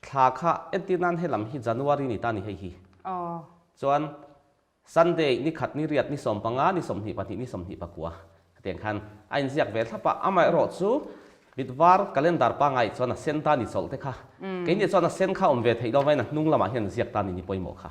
thla kha entir nan helam hi January ni ta a ni hei hi. Chuan Sunday ni khat ni riat ni 15 ni 22 ni 24 hetiang khan a inziak ve thlap a. Amaherawh chu mitvar calendar pangai chuan a sen ta ni chawlh te kha. Keini chuan a sen kha awm ve theih lo vain a hnung lamah hian ziak ta ni ni pawimawh kha.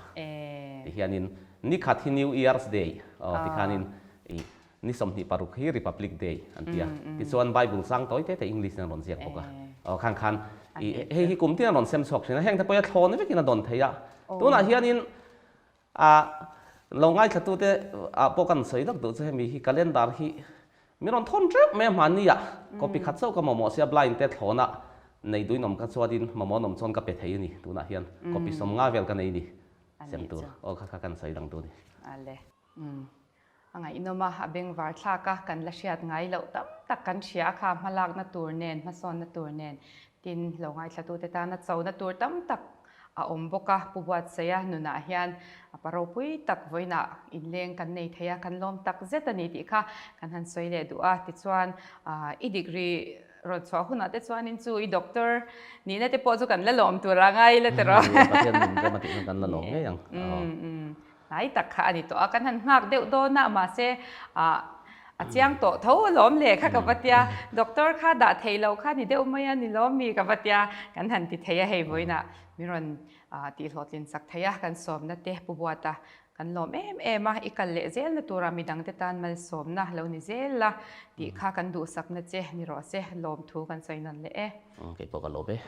Tihianin Ni khat hi New Year's Day aw tikhanin i ni 26 hi Republic Day an ti a. Tichuan Bible chang tawi te te English in an rawn ziak bawk a. Aw khang khan i hei hi kum tin an rawn sem chhuak thin a, heng te pawh hi a thlawn vekin a dawn thei a. Tunah hianin a lo ngaithlatute ah pawh kan sawi lawk duh chu hemi hi calendar hi min rawn thawn teuh mai a hmanni ah copy khat chauh ka mamawh sia blind te thlawn a nei duinawm ka chuanin mamawh nawm chuan ka pe thei a ni tunah hian copy 50 vel ka nei a ni. Sem tur aw kha kha kan sawi dang tur ni. Ale. Umm. A ngaihnawm a, a bengvar thlak a, kan la hriat ngai loh tam tak kan hria a kha hmalakna tur nen, hmasawnna tur nen, tin lo ngaithlatute tana chona tur tam tak a awm bawk a, Pu Buatsaia nunah hian a pa ropui tak vawiinah inleng kan nei thei a, kan lawm tak zet a ni tih kha kan han sawi leh duh a, tichuan i degree Rawn chhuah hunah te chuanin chu i doctor nihna te pawh chu kan la lawm tur a ngai la tiraw. Ni e, Pathian min rem a tih chuan kan la lawm ngei ang. Hnai tak kha a ni tawh a, kan han nghak deuh dawn a, mahse a chiang tawh tho alawm le kha ka va tia, doctor kha dah theih loh kha ni deuh mai a ni lawm mi ka va tia, kan han ti thei a hei vawiinah min rawn tihhlawhtlin sak thei a, kan sawmna te Pu Buata Kan lawm em em a, i kal leh zelna tura midangte tan malsawmna lo ni zel la tih kha kan duhsakna che ni rawh se, lawmthu kan sawi nawn leh e. Kei pawh ka lawm e.